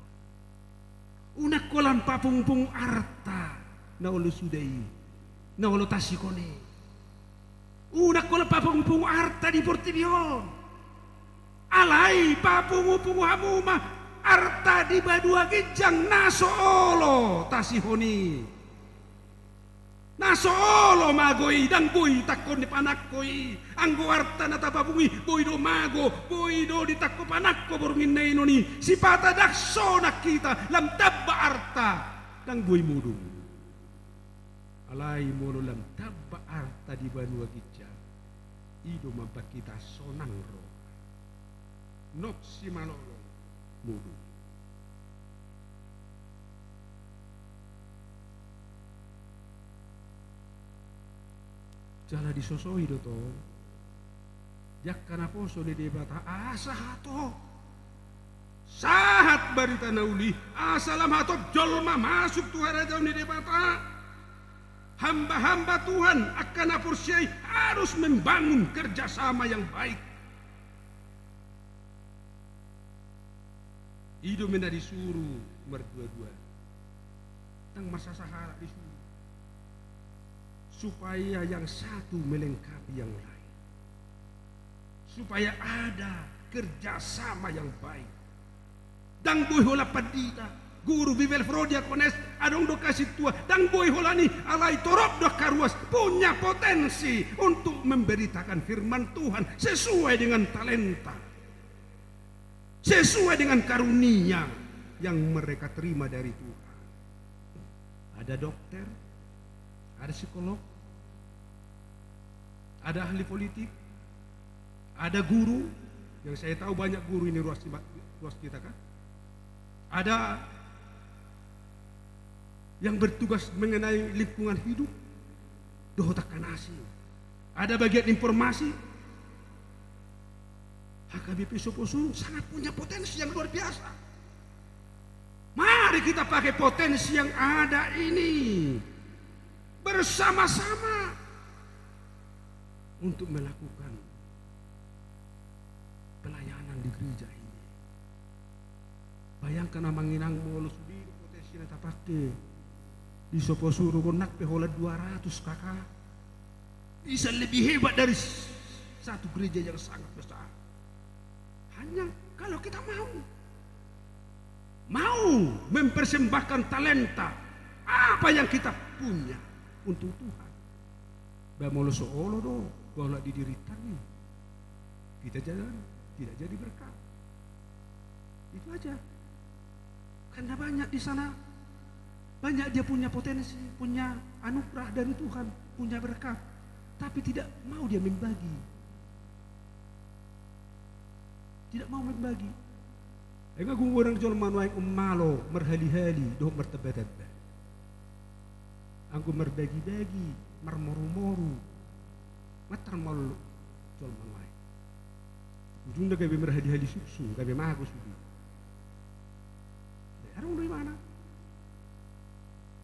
Unang holan papungupungu arta na olo suda i, na olo tasihon i. Unang holan papungupungu arta di portibi on. Alai papungupungu hamu ma arta di banua ginjang na so olo tasihon i. Na so olo mago i, ndang boi tangkon ni panangko i. Anggo arta na tapapungu i, boi do mago, boi do ditangko panangko borngin na inon i. Sipata ndang sonang hita lam tamba arta, ndang boi modom. Alai molo lam tamba arta di banua ginjang, i do mambahen hita sonang roha. Nop simalolong modom. Jala disosoi do tong di angka naposo ni Debata, asa hatop sahat barita na uli, asa lam hatop jolma masuk tu harajaon ni Debata. Hamba-hamba Tuhan, angka na porsea i harus membangun kerjasama yang baik. I do ma na disuru mardua-dua. Ndang marsasahalak disuru. Supaya yang satu melengkapi yang lain. Supaya ada kerjasama yang baik. Ndang boi holan pandita, guru, bibelvrouw, diakones, adong do angka sintua, ndang boi holan i, alai torop do angka ruas punya potensi untuk memberitakan firman Tuhan sesuai dengan talenta, sesuai dengan karunia yang mereka terima dari Tuhan. Ada dokter, ada psikolog, ada ahli politik, ada guru, yang saya tahu banyak guru ini ruas, ruas kita kan. Ada yang bertugas mengenai lingkungan hidup, dohot angka na asing. Ada bagian informasi. H K B P Soposurung sangat punya potensi yang luar biasa. Mari kita pakai potensi yang ada ini bersama-sama untuk melakukan pelayanan di gereja ini. Bayangkan, amang inang, molo sude do potensi na tapake di Soposurung on, nang pe holan dua ratus K K, bisa lebih hebat dari s-, satu gereja yang sangat besar. Hanya kalau kita mau, mau mempersembahkan talenta, apa yang kita punya untuk Tuhan. Bah, molo so olo do, bah, olo di dirinta i, kita jalan, tidak jadi berkat. Itu aja. Karena banyak di sana, banyak dia punya potensi, punya anugerah dari Tuhan, punya berkat, tapi tidak mau dia membagi. Tidak mau membagi. Ai nga gumodang jolma nuaeng on malo marhali-hali dohot martamba-tamba. Anggo marbagi-bagi, marmoru-moru, mantar malo jolma nuaeng. Ujungna gabe marhali-hali suksu, gabe mago sude. Ai adong do ibana.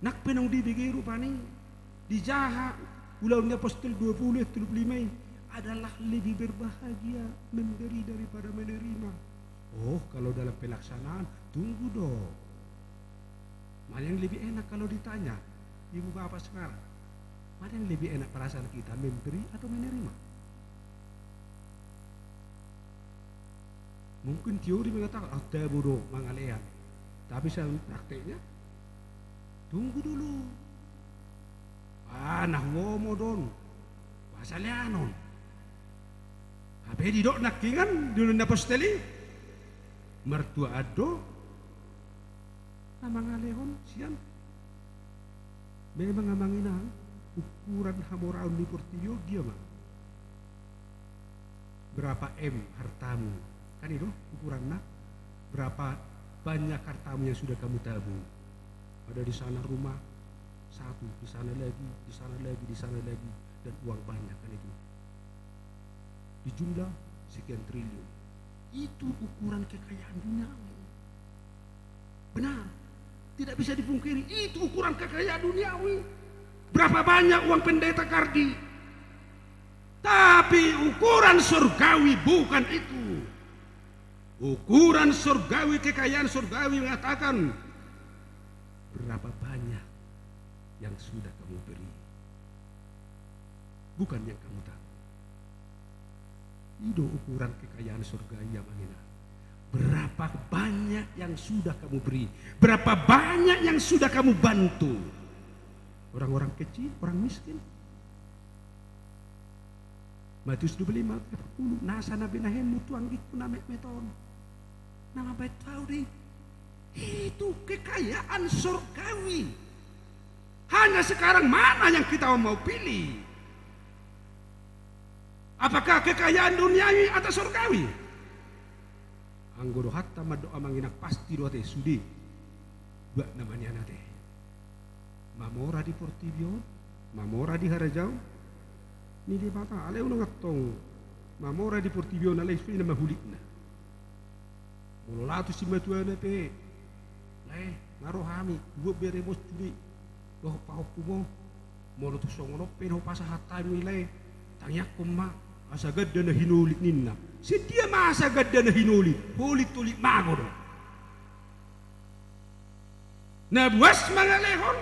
Nang pe naung dibege rupani, dijaha Ulaon ni Apostel dua puluh ayat tolu puluh lima i, adalah lebih berbahagia memberi daripada menerima. Oh, kalau dalam pelaksanaan, tunggu dong. Mana yang lebih enak kalau ditanya ibu bapak sekarang? Mana yang lebih enak perasaan kita, memberi atau menerima? Mungkin teori mengatakan, "Ah, tabo do mangalean." Tapi secara prakteknya, tunggu dulu. Ah, na huomo do on, pasaleanon. Hape didok nangkingan di Ulaon ni Apostel i, martuaan do na mangalehon sian. Memang, amang inang, ukuran hamoraon ni portibi on dia ma? Berapa M hartamu? Kan i do ukuranna. Berapa banyak hartamu yang sudah kamu tabung? Ada di sana rumah satu, di sana lagi, di sana lagi, di sana lagi, dan uang banyak, kan itu. Dijumlah sekian triliun. Itu ukuran kekayaan duniawi. Benar. Tidak bisa dipungkiri, itu ukuran kekayaan duniawi. Berapa banyak uang pendeta Kardi? Tapi ukuran surgawi bukan itu. Ukuran surgawi, kekayaan surgawi mengatakan, berapa banyak yang sudah kamu beri, bukan yang kamu tahu. I do ukuran kekayaan surgawi, amang inang. Berapa banyak yang sudah kamu beri, berapa banyak yang sudah kamu bantu orang-orang kecil, orang miskin. Matius dua puluh lima, tiga puluh, nasa na binahenmu tu anggingku na metmet on, na mambahen tu ahu do i. Itu kekayaan surgawi. Hanya sekarang mana yang kita mau pilih? Apakah kekayaan duniawi atau surgawi? Anggo rohanta mandok, amang inang, pasti do ate sude. Dua nama nian ate. Mamora di portibi on, mamora di harajaon ni Debata. Alai unang antong mamora di portibi on, alai sude nama hulitna. Molo laho tu simatuana pe, lae, nga ro hami, hubuat bere monsu do i dohot pahompum on. Molo tung songon on pe na hupasahat hami, lae, tangiangkon ma asa ganda na hinolit ninna. Sian dia ma asa ganda na hinolit? Holit-holit mago do. Na buas mangalehon,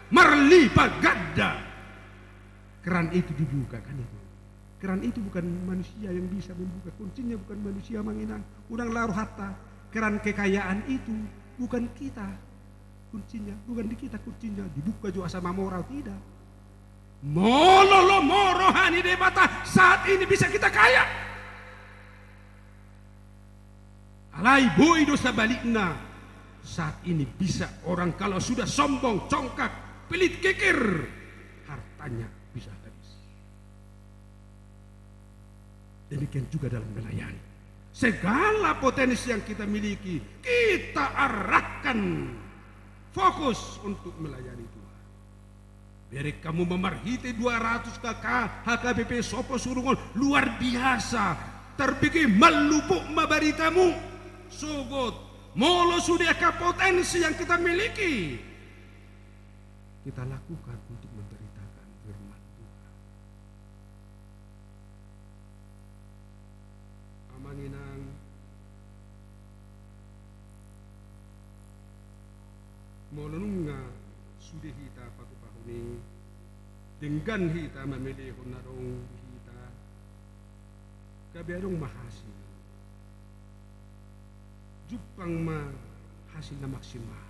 marlipat ganda. Keran itu dibuka, kan itu. Keran itu bukan manusia yang bisa membuka, kuncinya bukan manusia, amang inang. Unang laho rohanta, keran kekayaan itu bukan kita kuncinya, bukan di kita kuncinya. Dibuka jo asa mamora, tidak. Molo lomo roha ni Debata, saat ini bisa kita kaya. Alai boi do sabalikna, saat ini bisa orang kalau sudah sombong, congkak, pelit, kikir, hartanya bisa habis. Demikian juga dalam melayani. Segala potensi yang kita miliki, kita arahkan fokus untuk melayani Tuhan. Bereng hamu ma marhite dua ratus K K, H K B P, Sopo Surungon, luar biasa. Tarbege, mallupuk ma baritamu. Sogot, molo sude angka potensi yang kita miliki, kita lakukan untuk memberitakan firman Tuhan. Amang inang, molo nunga sude hita patupahon i, denggan hita mamelehon na adong di hita, gabe adong ma hasil. Jumpang ma hasil na maksimal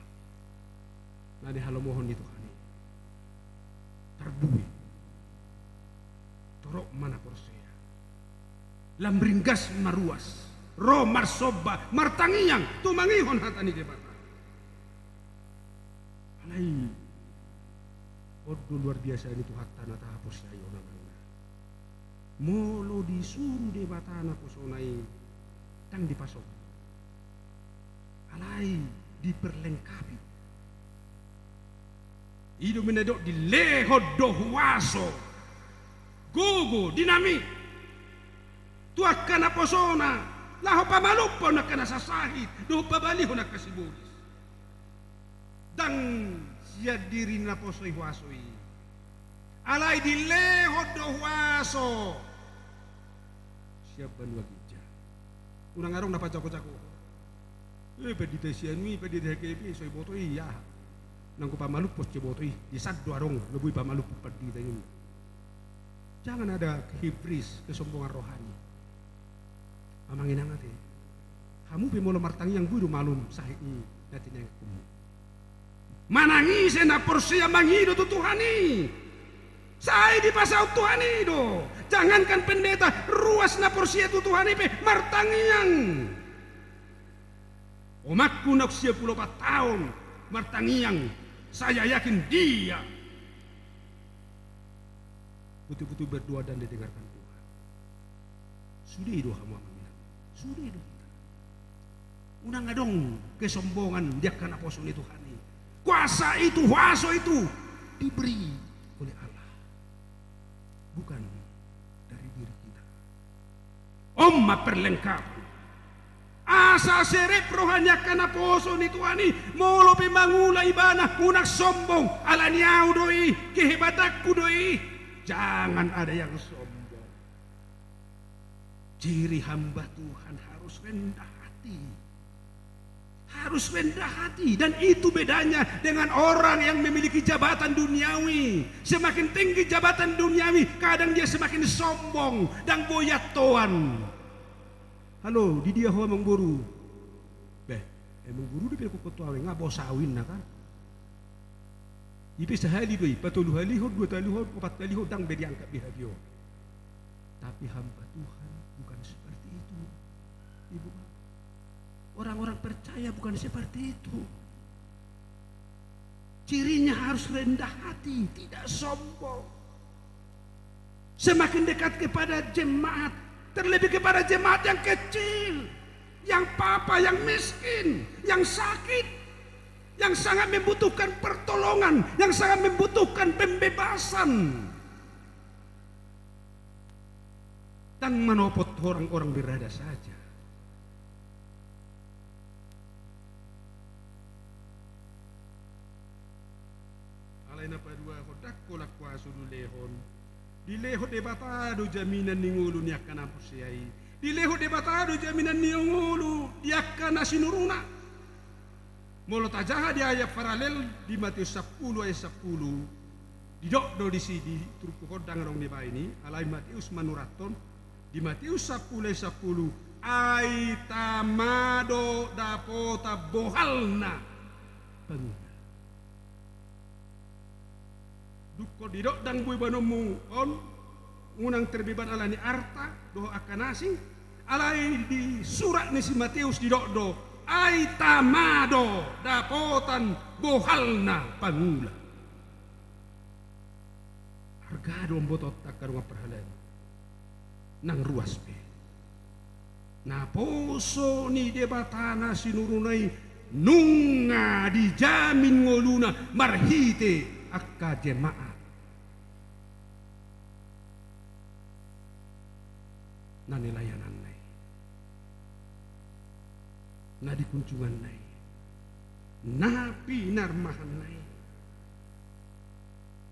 na nihalomohon ni Tuhan i. Tarbue. Torop ma na porsea. Lam ringgas ma ruas. Ro marsomba, martangiang, tumangihon hata ni Debata. Alai on do luar biasa ni Tuhanta na tahaporseai on, amang inang. Molo disuru Debata naposona i, ndang dipasombu. Alai diperlengkapi. I do umbahen na didok, dilehon do huaso, gogo, dinamit tu angka naposona, laho pamalumhon angka na sasahit dohot pabalihon angka sibolis. Ndang sian diri ni naposo i huaso i, alai dilehon do huaso sian banua ginjang. Unang adong na pajagojagohon. E, pandita sian i, pandita H K B, so iboto i aha. Nanggo pamalumhon so iboto i, di san do adong na boi pamalumhon pandita i. Jangan ada hibris, kesombongan rohani. Amang inang ate, hamu pe molo martangiang boi do malum sahit ni na tinangiangkonmu. Manang ise na porsea mangido tu Tuhan i, sai dipasaut Tuhan i do. Jangankan pendeta, ruas na porsea tu Tuhan i pe martangiang. Omakku naung sia pulu opat taon martangiang, saya yakin dia betul-betul berdoa dan didengarkan Tuhan. Sude do hamu, amang inang. Sude do hita. Unang adong kesombongan di angka naposo ni Tuhan i. Kuasa itu, huaso itu diberi oleh Allah, bukan dari diri kita. On ma perlengkapan. Asa serep roha ni angka naposo ni Tuhan i, molo pe mangula ibana, unang sombong, ala ni au do i, kehebatanku do i. Jangan ada yang sombong. Ciri hamba Tuhan harus rendah hati. Harus rendah hati, dan itu bedanya dengan orang yang memiliki jabatan duniawi. Semakin tinggi jabatan duniawi, kadang dia semakin sombong, ndang boi antoan. Halo, di dia ho amangboru? Beh, amangboru do pe, huantoan, nga bos au inna kan. I pe sahali do i, patoluhalihon, duatalihon, opattalihon, ndang be diangkat be habio. Tapi hamba Tuhan bukan seperti itu, Ibu Bapak. Orang-orang percaya bukan seperti itu. Cirinya harus rendah hati, tidak sombong. Semakin dekat kepada jemaat, terlebih kepada jemaat yang kecil, yang papa, yang miskin, yang sakit, yang sangat membutuhkan pertolongan, yang sangat membutuhkan pembebasan. Ndang manopot orang-orang berada saja. Alai na paduahon, ndang holan huaso do dilehon. Dilehon Debata do jaminan ni ngolu ni angka na porsea i. Dilehon Debata do jaminan ni ngolu di angka na sinuruna. Molo tajaha di ayat paralel di Mateus sampulu ayat sampulu, didok do disi, di turpuk on ndang adong nibaen i, alai Mateus manurathon, di Mateus sampulu ayat sampulu, ai tama do dapotan bohalna pangula. Dungkon didok ndang boi baenonmu on, unang terbeban ala ni arta dohot angka na asing, alai di surat ni si Mateus didok do, ai tama do dapotan bohalna pangula. Arga do amang botoonta angka dongan parhalado. Nang ruas pe, naposo ni Debata na sinuruna i nunga dijamin ngoluna marhite angka jemaat na nilayananna i, na dikunjunganna i, na pinarmahanna i.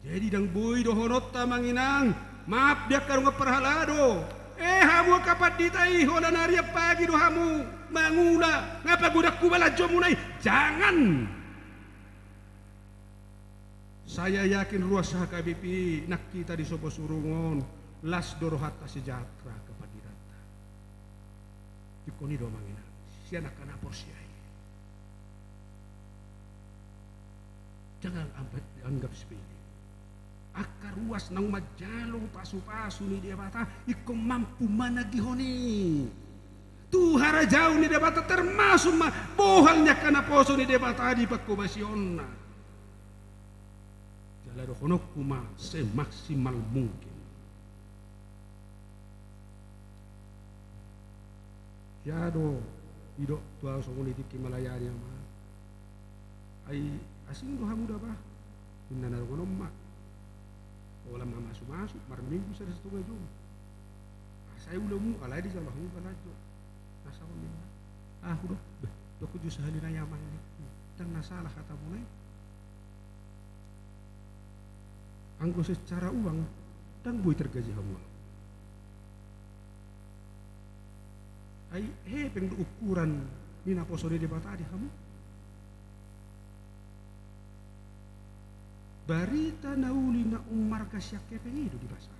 Jadi ndang boi dohononta, amang inang, maaf di angka dongan parhalado. Eh, hamu angka pandita i, holan ari an pagi do hamu mangula, nga pagodangku balanjomuna i? Jangan. Saya yakin ruas H K B P nang hita di Soposurung on, las do rohanta, sejahtera angka panditanta. Ingkon i do, amang inang, sian angka na porsea i. Jangan anggap sepele. Angka ruas naung manjalo pasupasu ni Debata ingkon mampu managihon i tu harajaon ni Debata, termasuk ma bohal ni angka naposo ni Debata di pangkobasionna. Jala dohononku ma, semaksimal mungkin. Sia do didok tu ahu songon i tingki melayani, amang. Ai asing do hamu da, bah, inna na dongan on ma. Holan mamasumasu, marminggu sada satonga jom. Asa i ulaonmu, alai dijalo hamu balanjo. Asa on ninna. Ahu do, beh, dohononku jo sahali nai, amang, ningku. Ndang na salah hatamuna i. Anggo secara uang, ndang boi tergaji hamu. Ai hepeng do ukuran ni naposo ni Debata di hamu. Barita na uli na ummarga sian hepeng i do dibasa.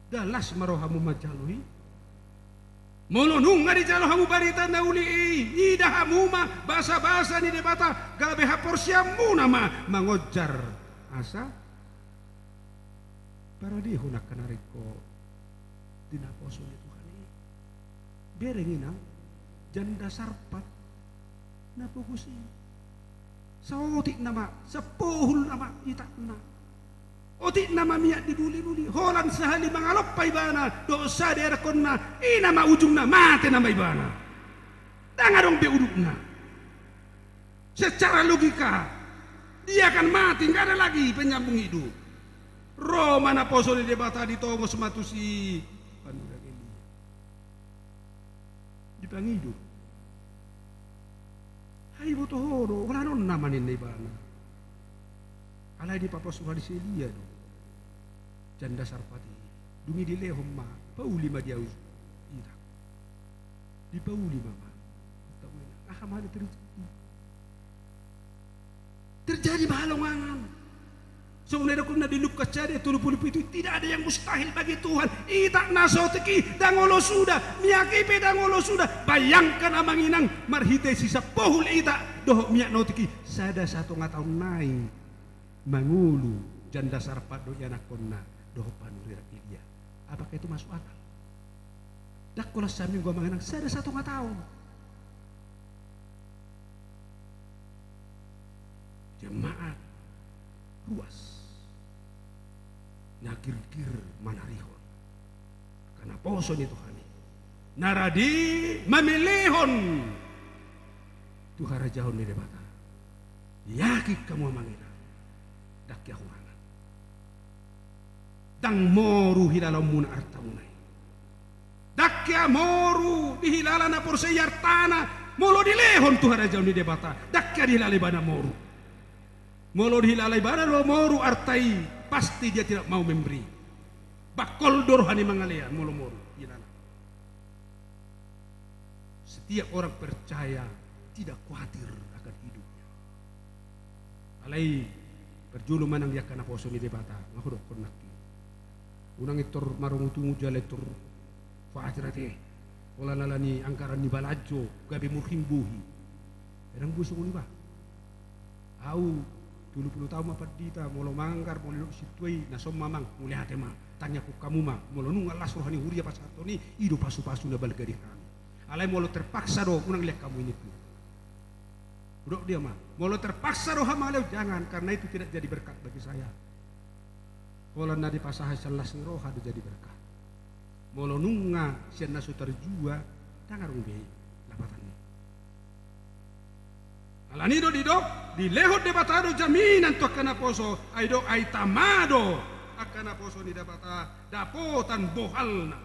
Nda las ma rohamu manjalo i? Molo nunga dijalo hamu barita na uli i, ida hamu ma basabasa ni Debata, gabe haporseaonmuna ma mangonjar asa paradehon angka na ringkot di naposo ni Tuhan i. Bereng, inang, janda sarpat na pogos i. Saotik nama, sapohul nama itakna. Otik nama miak di bulibuli, holan sahali mangalompa ibana dohot sada ianakkonna, i nama ujungna, mate nama ibana. Ndang adong be udutna. Secara logika, dia akan mati, nggak ada lagi penyambung hidup. Ro ma naposo ni Debata, ditongos ma tusi panurirang Elia. Dipangido. Ai boto ho do, holan on nama ninna ibana. Alai dipaposo roha ni si Elia do janda sarpat i. Dung i dilehon ma, pauli ma di ahu itak. Dipauli ma ma. Aha ma na terjadi? Terjadi ma halongangan. Songon na didok di Lukas sada tolu pulu pitu, tidak ada yang mustahil bagi Tuhan. Itak na so otik i ndang olo suda, miak i pe ndang olo suda. Bayangkan amang inang, marhite sisampohul itak dohot miak na otik i, sada satonga taon nai mangolu janda sarpat dohot ianakkonna dohot panurirang Elia. Apakah itu masuk akal? Ndang holan saminggu amang inang, sada satonga taon. Jemaat ruas na girgir manarihon angka naposo ni Tuhan i, na rade mamelehon tu harajaon ni Debata. Yakin hamu amang inang, ndang hea hurangan. Ndang moru hilalaonmuna artamuna i. Ndang hea moru dihilala na porsea i artana, molo dilehon tu harajaon ni Debata, ndang hea dihilala ibana moru. Molo dihilala ibana do moru arta i, pasti dia tidak mau memberi. Bangkol do roha ni mangalean molo moru dihilala. Setiap orang percaya tidak khawatir akan hidupnya. Alai parjolo manang di angka naposo ni Debata, nga hudokkon nangkin. Unang intor marungutungut jala intor khawatir ate. Holan ala ni anggaran ni balanjo gabe murhing bohi. Ndang boi songon i bah. Ahu tolu pulu taon ma pandita, molo manggar, molo didok sintua i, na son ma amang, mauliate ma, tangiangkon hamu ma, molo nunga las roha ni huria pasahathon i, i do pasupasu na balga di hami. Alai molo terpaksa do, unang lean hamu i ningku. Hudok dia ma, molo terpaksa roha mangalean, jangan, karena itu tidak jadi berkat bagi saya. Holan na dipasahat sian las ni roha do jadi berkat. Molo nunga sian na so tarjua, ndang adong be lapatanna. Alani do didok, dilehon Debata do jaminan tu angka naposo, ai do, ai tama do angka naposo ni Debata dapotan bohalna.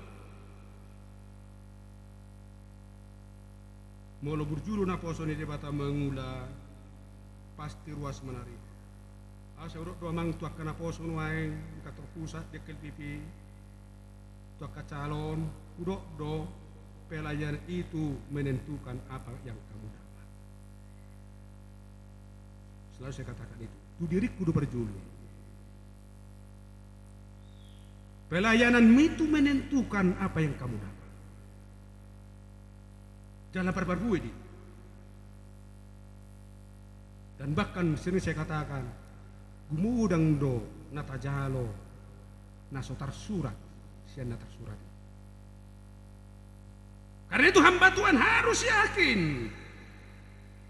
Molo burju do naposo ni Debata mangula, pasti ruas manarihon. Asa hudok do amang tu angka naposo nuaeng, angka terpusat di angka L P P, tu angka calon, hudok do, pelayanan itu menentukan apa yang kamu dapat. Selalu saya katakan itu. Tu diringku do parjolo. Pelayananmu itu menentukan apa yang kamu dapat. Jala parbarbue di. Dan bahkan sering saya katakan, gumodang do na tajalo na so tarsurat sian na tarsurat i. Karena itu hamba Tuhan harus yakin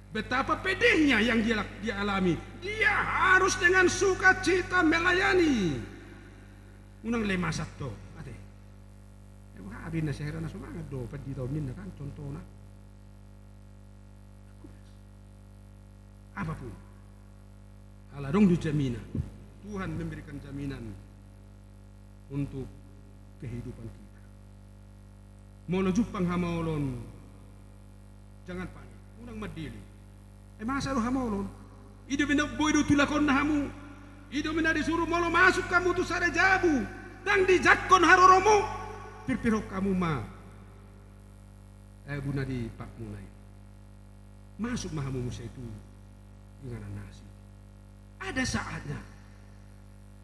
betapa pedihnya yang dia, dia alami. Dia harus dengan sukacita melayani. Unang le masat do, ate. Emang habis na sehera na so mangan do pandita on ninna kan, contohna. Apapun. Ala adong do jaminan. Tuhan memberikan jaminan untuk kehidupan kita. Molo jumpang hamaolon, jangan panik, unang mandele. Ai masa do hamaolon? I do be na boi do tulakonna hamu. I do be na disuru molo masuk hamu tu sada jabu, ndang dijangkon haroromu, pirpirhon hamu ma abu na di pakmuna i. Masuk ma hamu muse tu inganan na asing. Ada saatnya.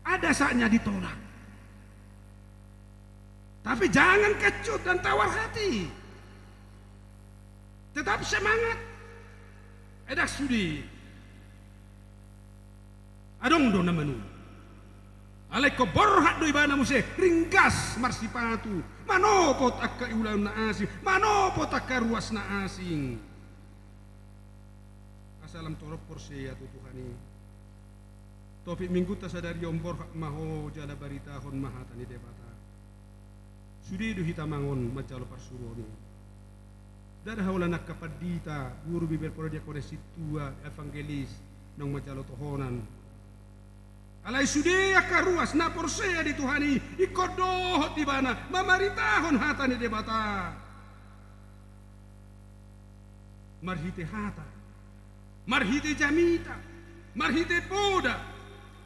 Ada saatnya ditolak. Tapi jangan kecut dan tawar hati. Tetap semangat. Ai ndang sude. Adong do na manunggu. Alai ingkon borhat do ibana muse, ringgas marsipatu, manopot angka ulaon na asing, manopot angka ruas na asing. Asa lam torop porsea tu Tuhan i. Topik minggunta sadari on, borhat ma ho jala baritahon ma hata ni Debata. Sude do hita mangan manjalo parsuruon i. Ndada holan angka pandita, guru Bibel, parodiakon, sintua, evangelis, naung manjalo tohonan. Alai sude angka ruas na porsea di Tuhan i, ingkon dohot ibana mamaritahon hata ni Debata. Marhite hata, marhite jamita, marhite poda,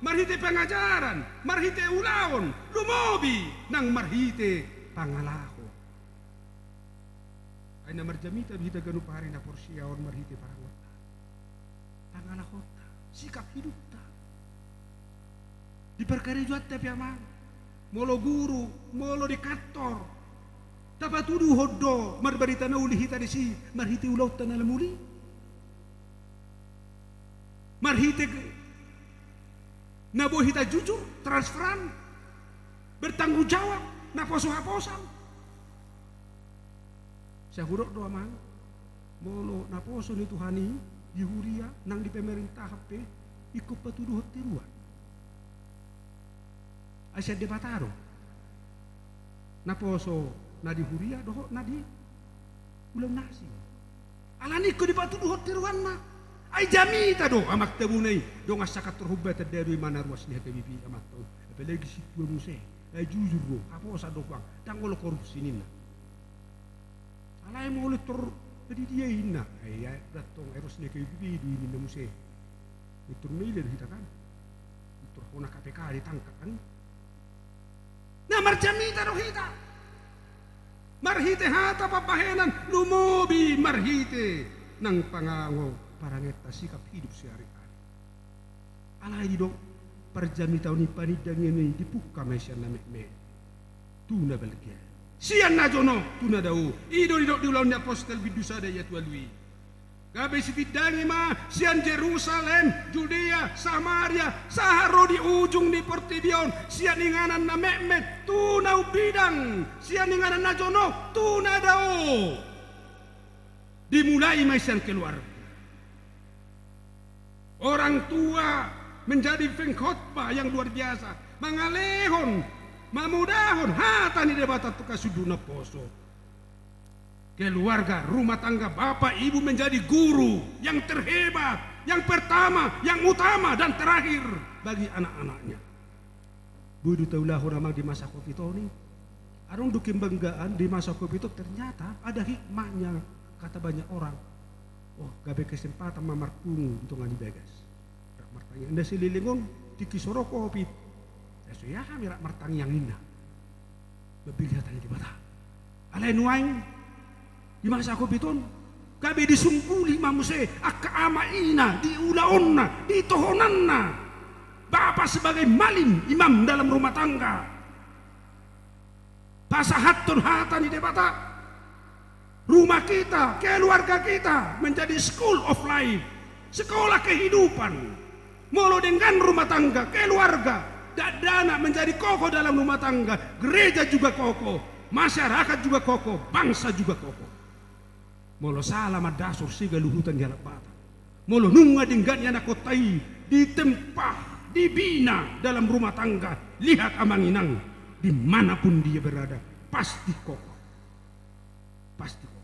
marhite pangajaran, marhite ulaon, lumobi nang marhite pangalaho. Ai na marjamita do hita ganup ari na porsea on marhite parangonta, pangalahonta, sikap hidupta. Di parkarejoanta pe, amang, molo guru, molo di kantor, tapatuduhon do marbarita na uli hita disi marhite ulaonta na lam uli? Marhite na boi hita jujur, transparan, bertanggung jawab, naposo haposan? Sai hudok do, amang, molo naposo ni Tuhan i di huria nang di pemerintahan pe, ingkon patuduhon tiruan. Ai sian Debata do naposo na di huria dohot na di ulaon na asing. Alani i ingkon dipatuduhon tiruanna. Ai jamita do amang tabona i, dongan sakantor humbatan, dadu i ma na ruas ni H K B P i, amang, tong. Apalagi sintua muse. Ai jujur do, haposan do, huang, ndang olo korupsi ninna. Alai molo tor di dia i ninna, ai, ai, ndang tong, ai ruas ni H K B P i do i ninna muse. Tor maila do hita kan. Tor hona K P K ditangkap kan. Na marjamita do hita marhite hata pambahenan, lumobi marhite nang pangago parangenta, sikap hidup sehari-hari. Alai didok, parjamitaon i, panindangion i dipungka ma i sian na metmet tu na balga, sian na jonok tu na dao. I do didok di Ulaon ni Apostel bindu sada ayat ualu i. Gabe sitindangi ma sian Jerusalem, Judea, Samaria, sahat ro di ujung ni portibi on, sian inganan na metmet tu na umbidang, sian inganan na jonok tu na dao. Dimulai ma i sian keluarga. Orang tua menjadi pengkhotbah yang luar biasa, mangalehon, mamodahon hata ni Debata tu angka sundut naposo. Keluarga, rumah tangga, bapak ibu menjadi guru yang terhebat, yang pertama, yang utama, dan terakhir bagi anak-anaknya. Boi do taulahon, amang, di masa covid on i. Adong do kebanggaan di masa covid on, ternyata ada hikmahnya, kata banyak orang. Oh, gabe kesempatan ma marpungu di tonga ni bagas. Rap martangiang. Inda saleleng on, tingki so ro covid, ai so hea hami rap martangiang ninna. Mambahen hata ni Debata. Alai nuaeng di masa covid on, gabe disungguli ma muse angka ama ina di ulaonna, di tohonanna. Bapa sebagai malim, imam dalam rumah tangga. Pasahathon hata ni Debata. Rumah kita, keluarga kita menjadi school of life, sekolah kehidupan. Molo denggan rumah tangga, keluarga, dakdanak menjadi kokoh dalam rumah tangga, gereja juga kokoh, masyarakat juga kokoh, bangsa juga kokoh. Molo sala mandasor, sega luhutan ni halak Batak. Molo nunga denggan ianakhonta i ditempa, dibina dalam rumah tangga, lihat, amang inang, di mana pun dia berada, pasti kokoh. Pasti kokoh.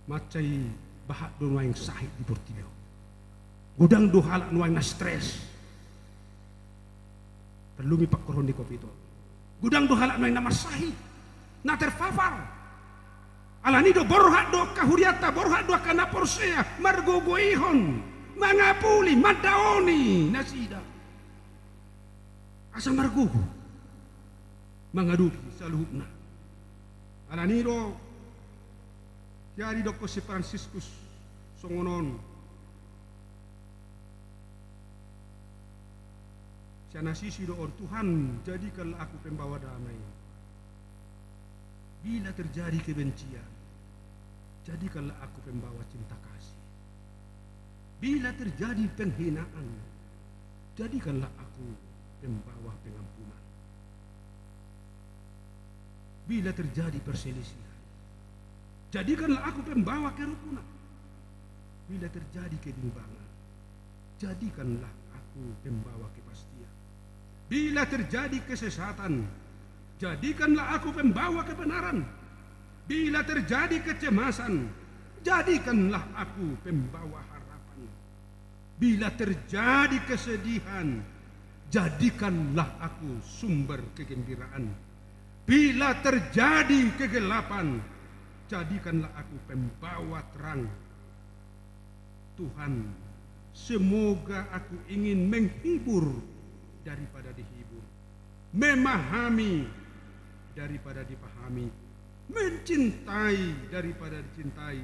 Mansai bahat do nuaeng sahit di portibi on. Godang do halak nuaeng na stres. Tarlumobi pangkorhon ni covid on. Godang do halak nuaeng na marsahit, na terpapar. Alani do borhat do angka hurianta, borhat do angka na porsea, margogoihon, mangapuli, mandaoni nasida. Asa margogo mangadopi saluhutna. Alani do, ia didokkon si Fransiskus songon on. Sian Asisi do on: Tuhan, jadikanlah aku pembawa damai. Bila terjadi kebencian, jadikanlah aku pembawa cinta kasih. Bila terjadi penghinaan, jadikanlah aku pembawa pengampunan. Bila terjadi perselisihan, jadikanlah aku pembawa kerukunan. Bila terjadi kebimbangan, jadikanlah aku pembawa kepastian. Bila terjadi kesesatan, jadikanlah aku pembawa kebenaran. Bila terjadi kecemasan, jadikanlah aku pembawa harapan. Bila terjadi kesedihan, jadikanlah aku sumber kegembiraan. Bila terjadi kegelapan, jadikanlah aku pembawa terang. Tuhan, semoga aku ingin menghibur daripada dihibur, memahami daripada dipahami, mencintai daripada dicintai.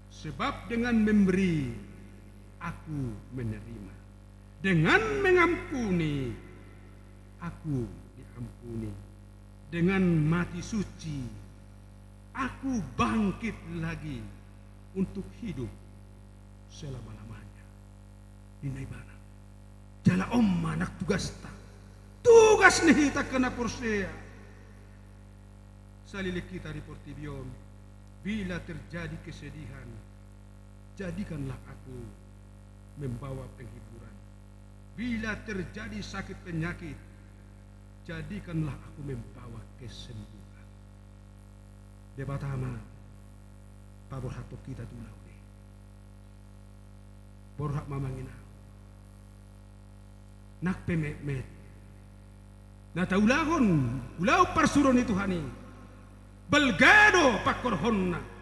Sebab dengan memberi, aku menerima. Dengan mengampuni, aku diampuni. Dengan mati suci, aku bangkit lagi untuk hidup selama-lamanya. Ninna ibana. Jala on ma nang tugasta. Tugas ni hita angka na porsea. Saleleng hita di portibi on, bila terjadi kesedihan, jadikanlah aku membawa penghiburan. Bila terjadi sakit penyakit, jadikanlah aku membawa kesembuhan. Debata ma paborhathon hita tu ulaon i. Borhat ma amang inang. Nang pe metmet na taulahon ulaon parsuruon ni Tuhan i, balga do pangkorhonna.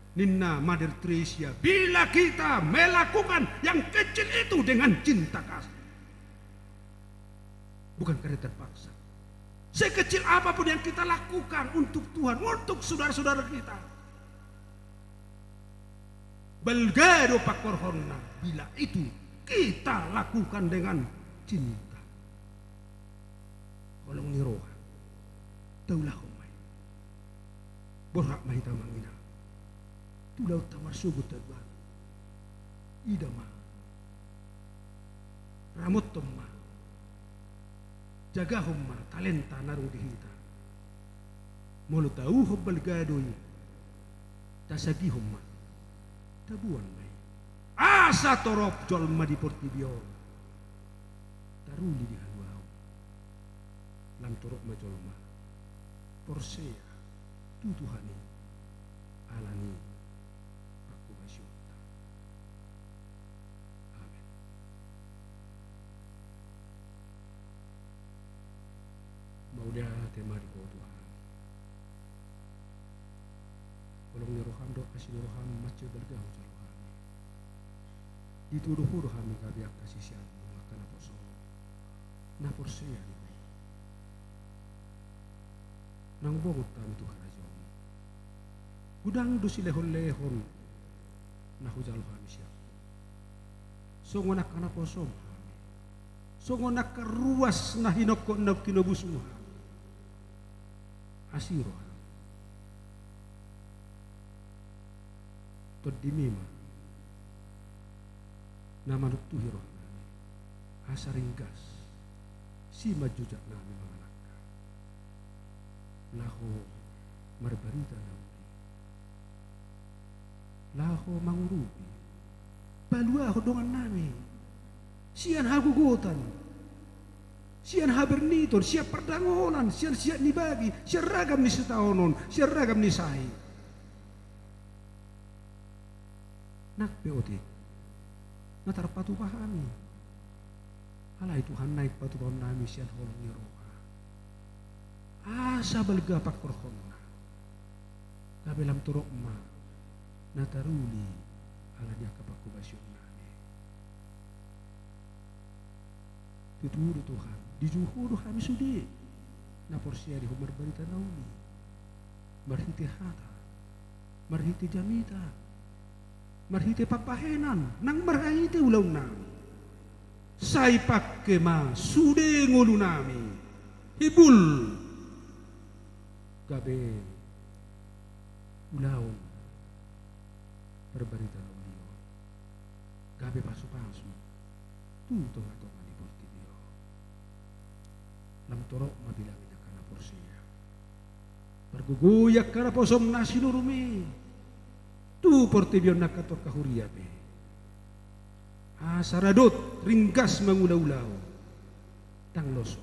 Ninna Mother Teresa, bila kita melakukan yang kecil itu dengan cinta kasih. Bukan karena terpaksa. Sekecil apapun yang kita lakukan untuk Tuhan, untuk saudara-saudara kita, balga do pangkorhonna bila itu kita lakukan dengan cinta. Holong ni roha. Taulahon ma i. Borhat ma hita amang inang. Tu ulaonta marsogot tu Tuhan. Ida ma. Ramothon ma. Jagahon ma talenta na adong di hita. Molo tauhon balga do i, tasagihon ma. Taboan ma i. Asa torop jolma di portibi on taruli di haluaon. Lam torop ma jolma porsea tu Tuhan i ala ni pangkobasionta. Amen. Mauliate ma di Ho Tuhan. Holong ni roham dohot asi ni roham mansai balga hujalo hami. Ditudu Ho do hami gabe angka siseanmu, angka naposo na porsea di Ho. Naung bongot hami tu harajaonmu. Godang do silehonlehon na hujalo hami sian Ho. Songon angka naposom hami. Songon angka ruas na hinokkot naung tinobusmu hami. Asi roham. Tondimi ma na manuntuhi rohanami, asa ringgas simanjujutnami mangalangka laho marbarita na uli, laho mangurupi, paluahon dongannami sian hagogotan, sian haberniton, sian pardangolan, sian siat ni bagi, sian ragam ni sitaonon, sian ragam ni sai. Nang pe otik na tarpatupa hami, alai Tuhan, naeng patupahonnami sian holong ni roha, asa balga pangkorhonna, gabe lam torop ma na taruli ala ni angka pangkobasionnami. Tutu do Tuhan, dijou Ho do hami sude na porsea di Ho marbarita na uli, marhite hata, marhite jamita, marhite pambahenan, nang marhite ulaonnami. Sai pangke ma sude ngolunami, hibul, gabe ulaon parbarita na uli on, gabe pasupasu tu tongatonga ni portibi on. Lam torop ma bilangi angka na porsea, pargogoi angka naposom na sinurumi tu portibi on, nang kantor huria pe, asa radot ringgas mangula ulaon, ndang loso.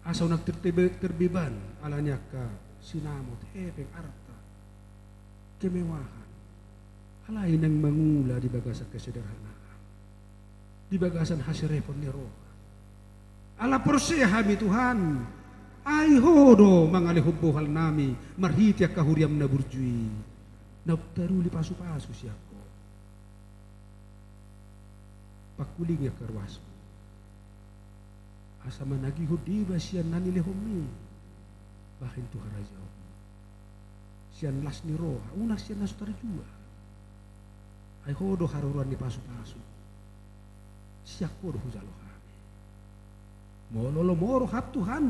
Asa unang tertebe-, terbeban ala ni angka sinamot, hepeng, arta, kemewahan, Alai naeng mangula di bagasan kesederhanaan, di bagasan hasirepon ni roha. Ala porsea hami Tuhan, ai Ho do mangalehon bohal nami marhite angka huriam na burju i, naung taruli pasupasu sian Ho. Pangkulingi angka ruasmu, asa managihon deba sian na nilehonmi bahen tu harajaonmu. Sian las ni roha, unang sian na so tarjua. Ai Ho do haroroan ni pasupasu. Sian Ho do hujalo hami. Molo lomo roham Tuhan,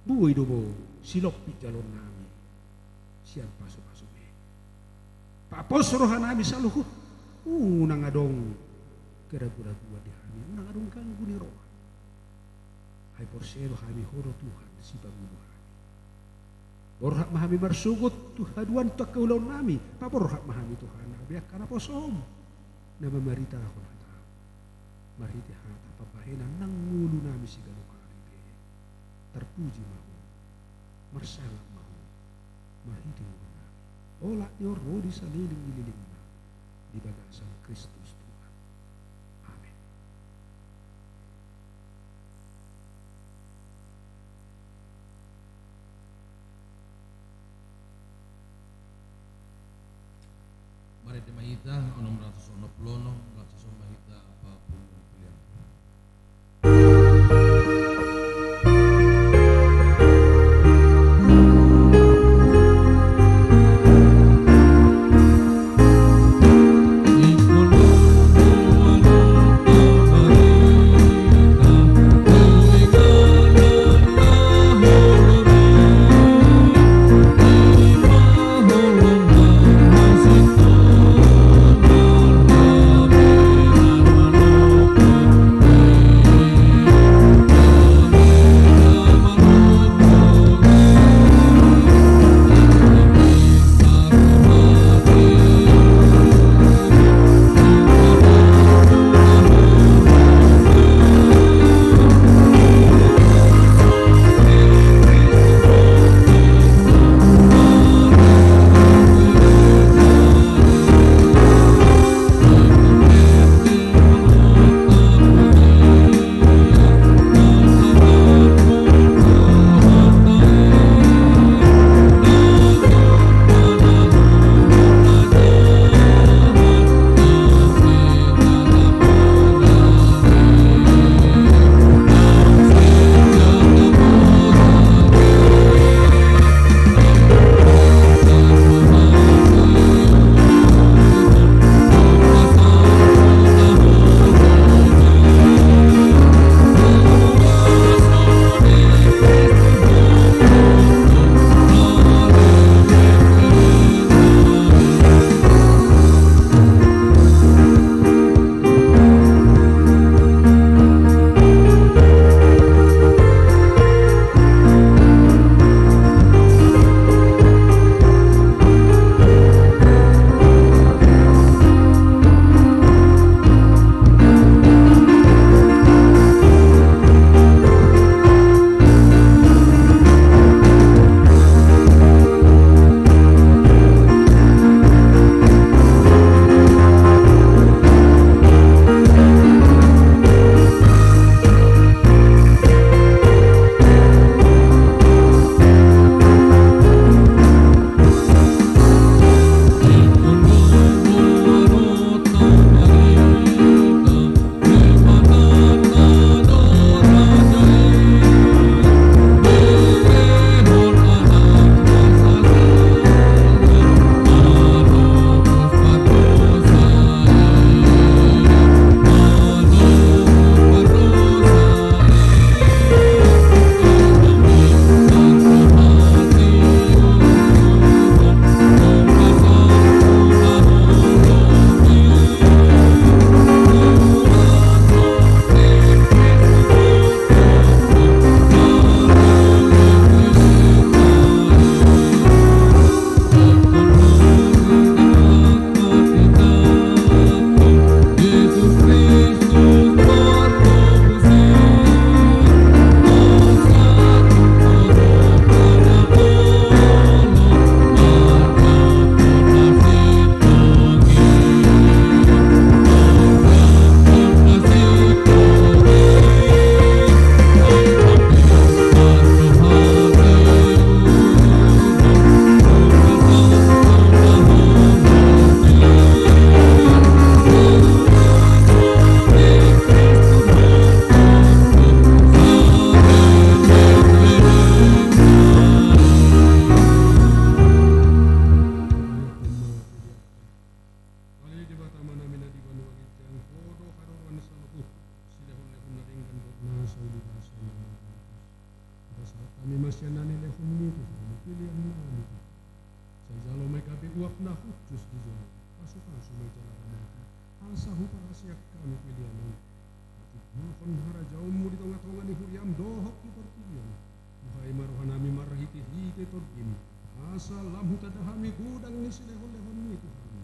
boi do bo silompit jaloon nami sian pasupasum i. Papos roha nami saluhut, unang adong keragu-raguan di hami, unang adong ganggu ni roha. Ai porsea do hami Ho do Tuhan sipangolu hami. Borhat ma hami marsogot tu haduan tu angka ulaon nami, paborhat ma hami Tuhan, gabe angka naposom na mamaritahon hataM marhite hata pambahenan nang ngolu nami siganup ari pe. Tarpuji ma Ho, marsangap ma Ho marhite ngolu nami. Olat ni on ro di saleleng ni lelengna di bagasan Kristus Tuhan. Amen. Marende ma hita onom ratus onom pulu onom, laos ison ma hita papungka pelean. na hushus di jolom, pasupasu ma i jala ramoti, asa huparasiak hami pelean on. Patimbulhon harajaonmu di tongatonga ni huriam dohot di portibi on. Buhai ma rohanami marhitehite Tondim, asa lam hutanda hami godang ni silehonlehonmi tu hami.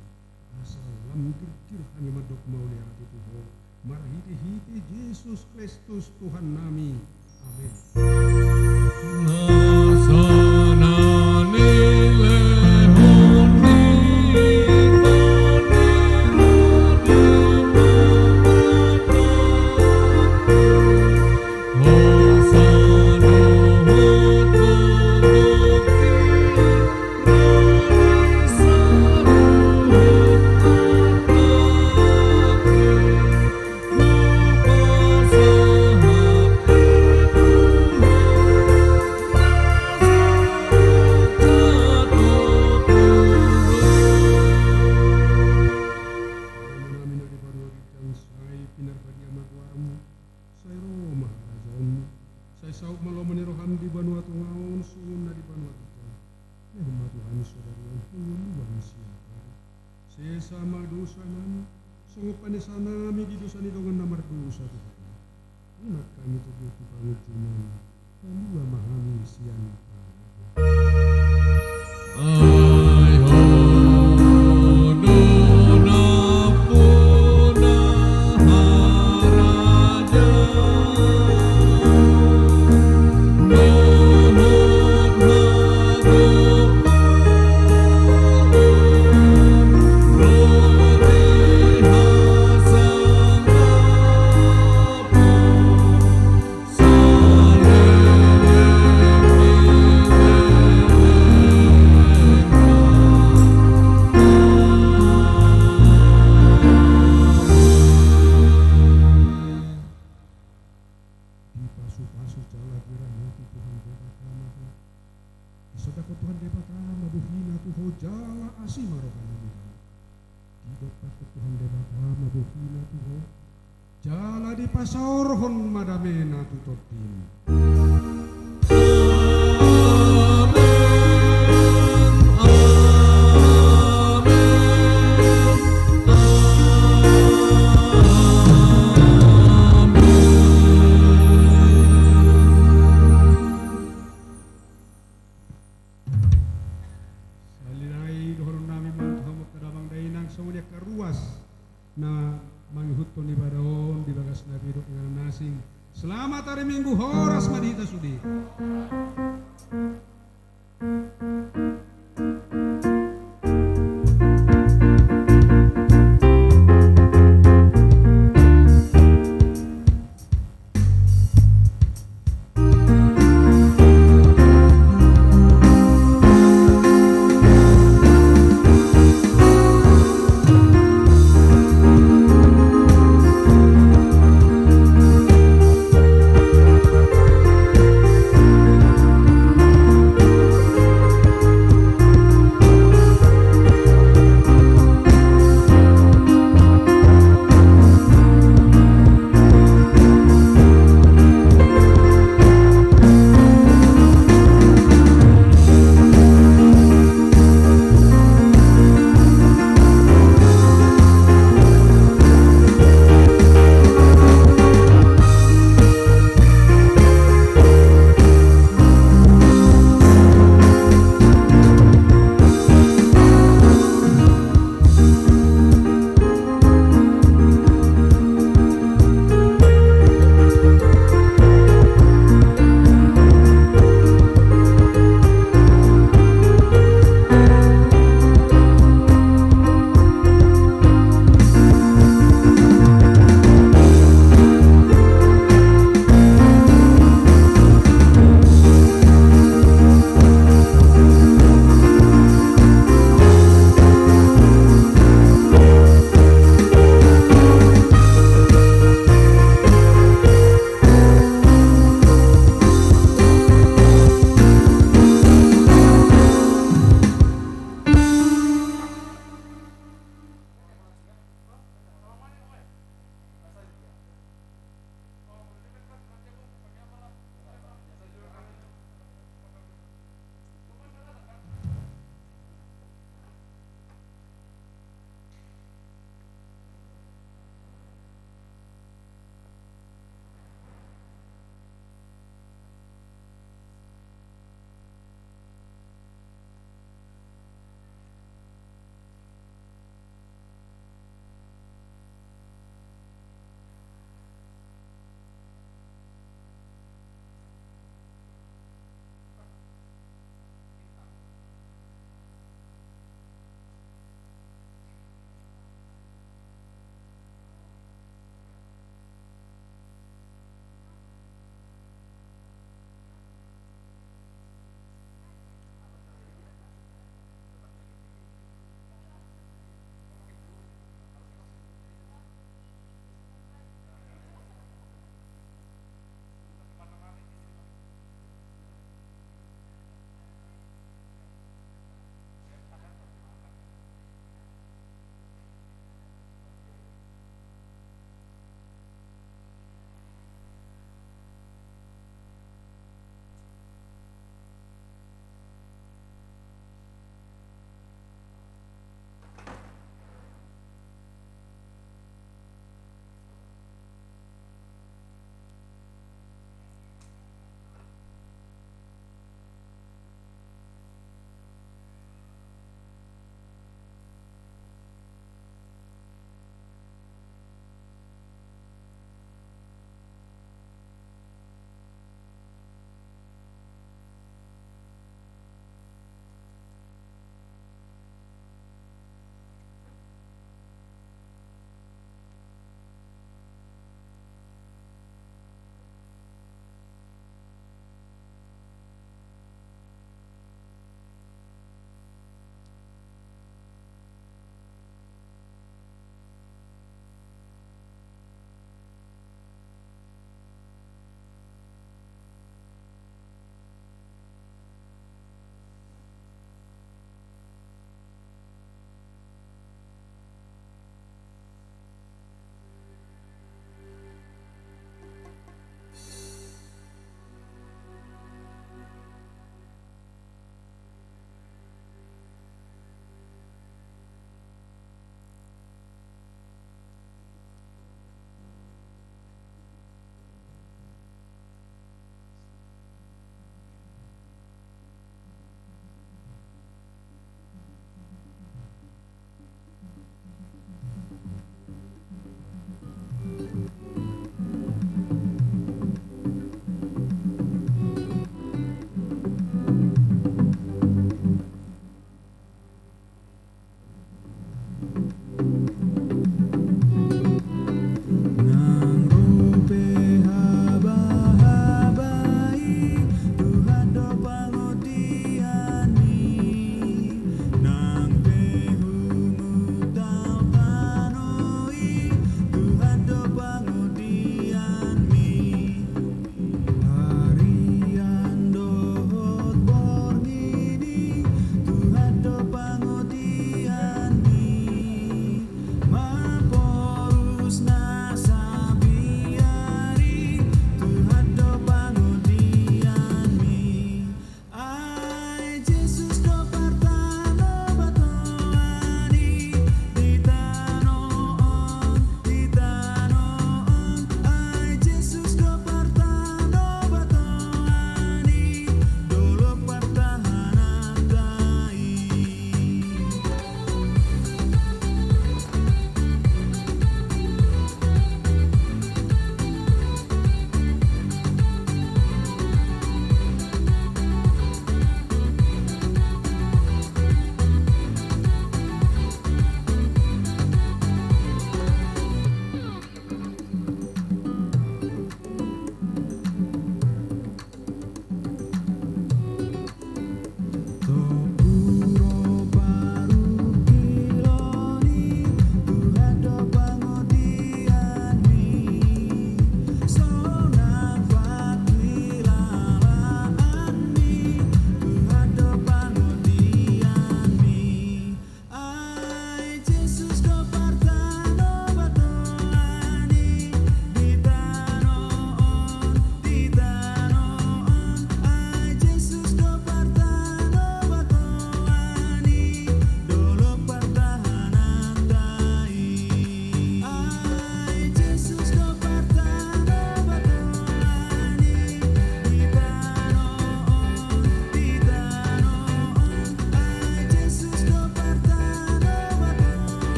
Asa lam girgir hami mandok mauliate tu Ho, marhitehite Jesus Kristus Tuhannami. Amen. Sai pinarbadia ma goarmu, sai ro ma harajaonmu, sai saut ma lomo ni roham di banua tonga on songon na di banua ginjang. Lehon ma tu hami sadari on hangoluan siapari. Sesa ma dosanami, songon panesanami di dosa ni dongan na mardosa tu hami. Unang hami togihon tu pangunjunan, palua ma hami sian pangago. Ai Ho do nampuna harajaon, dohot hagogoon, ro di hasangapon. Dipasupasu jala diramoti Tuhan Debata ma ho. Disondangkon Tuhan Debata ma bohina tu ho jala asi ma rohana di ho. Didompakkon Tuhan Debata ma bohina tu ho jala dipasaorhon ma damena tu tondim. Amen, amen, amen. Sahali nai dohononnami ma tu hamu angka damang dainang, songon i angka ruas na mangihuthon ibada on di bagas na pidok inganan asing. Selamat hari Minggu, horas ma di hita sude.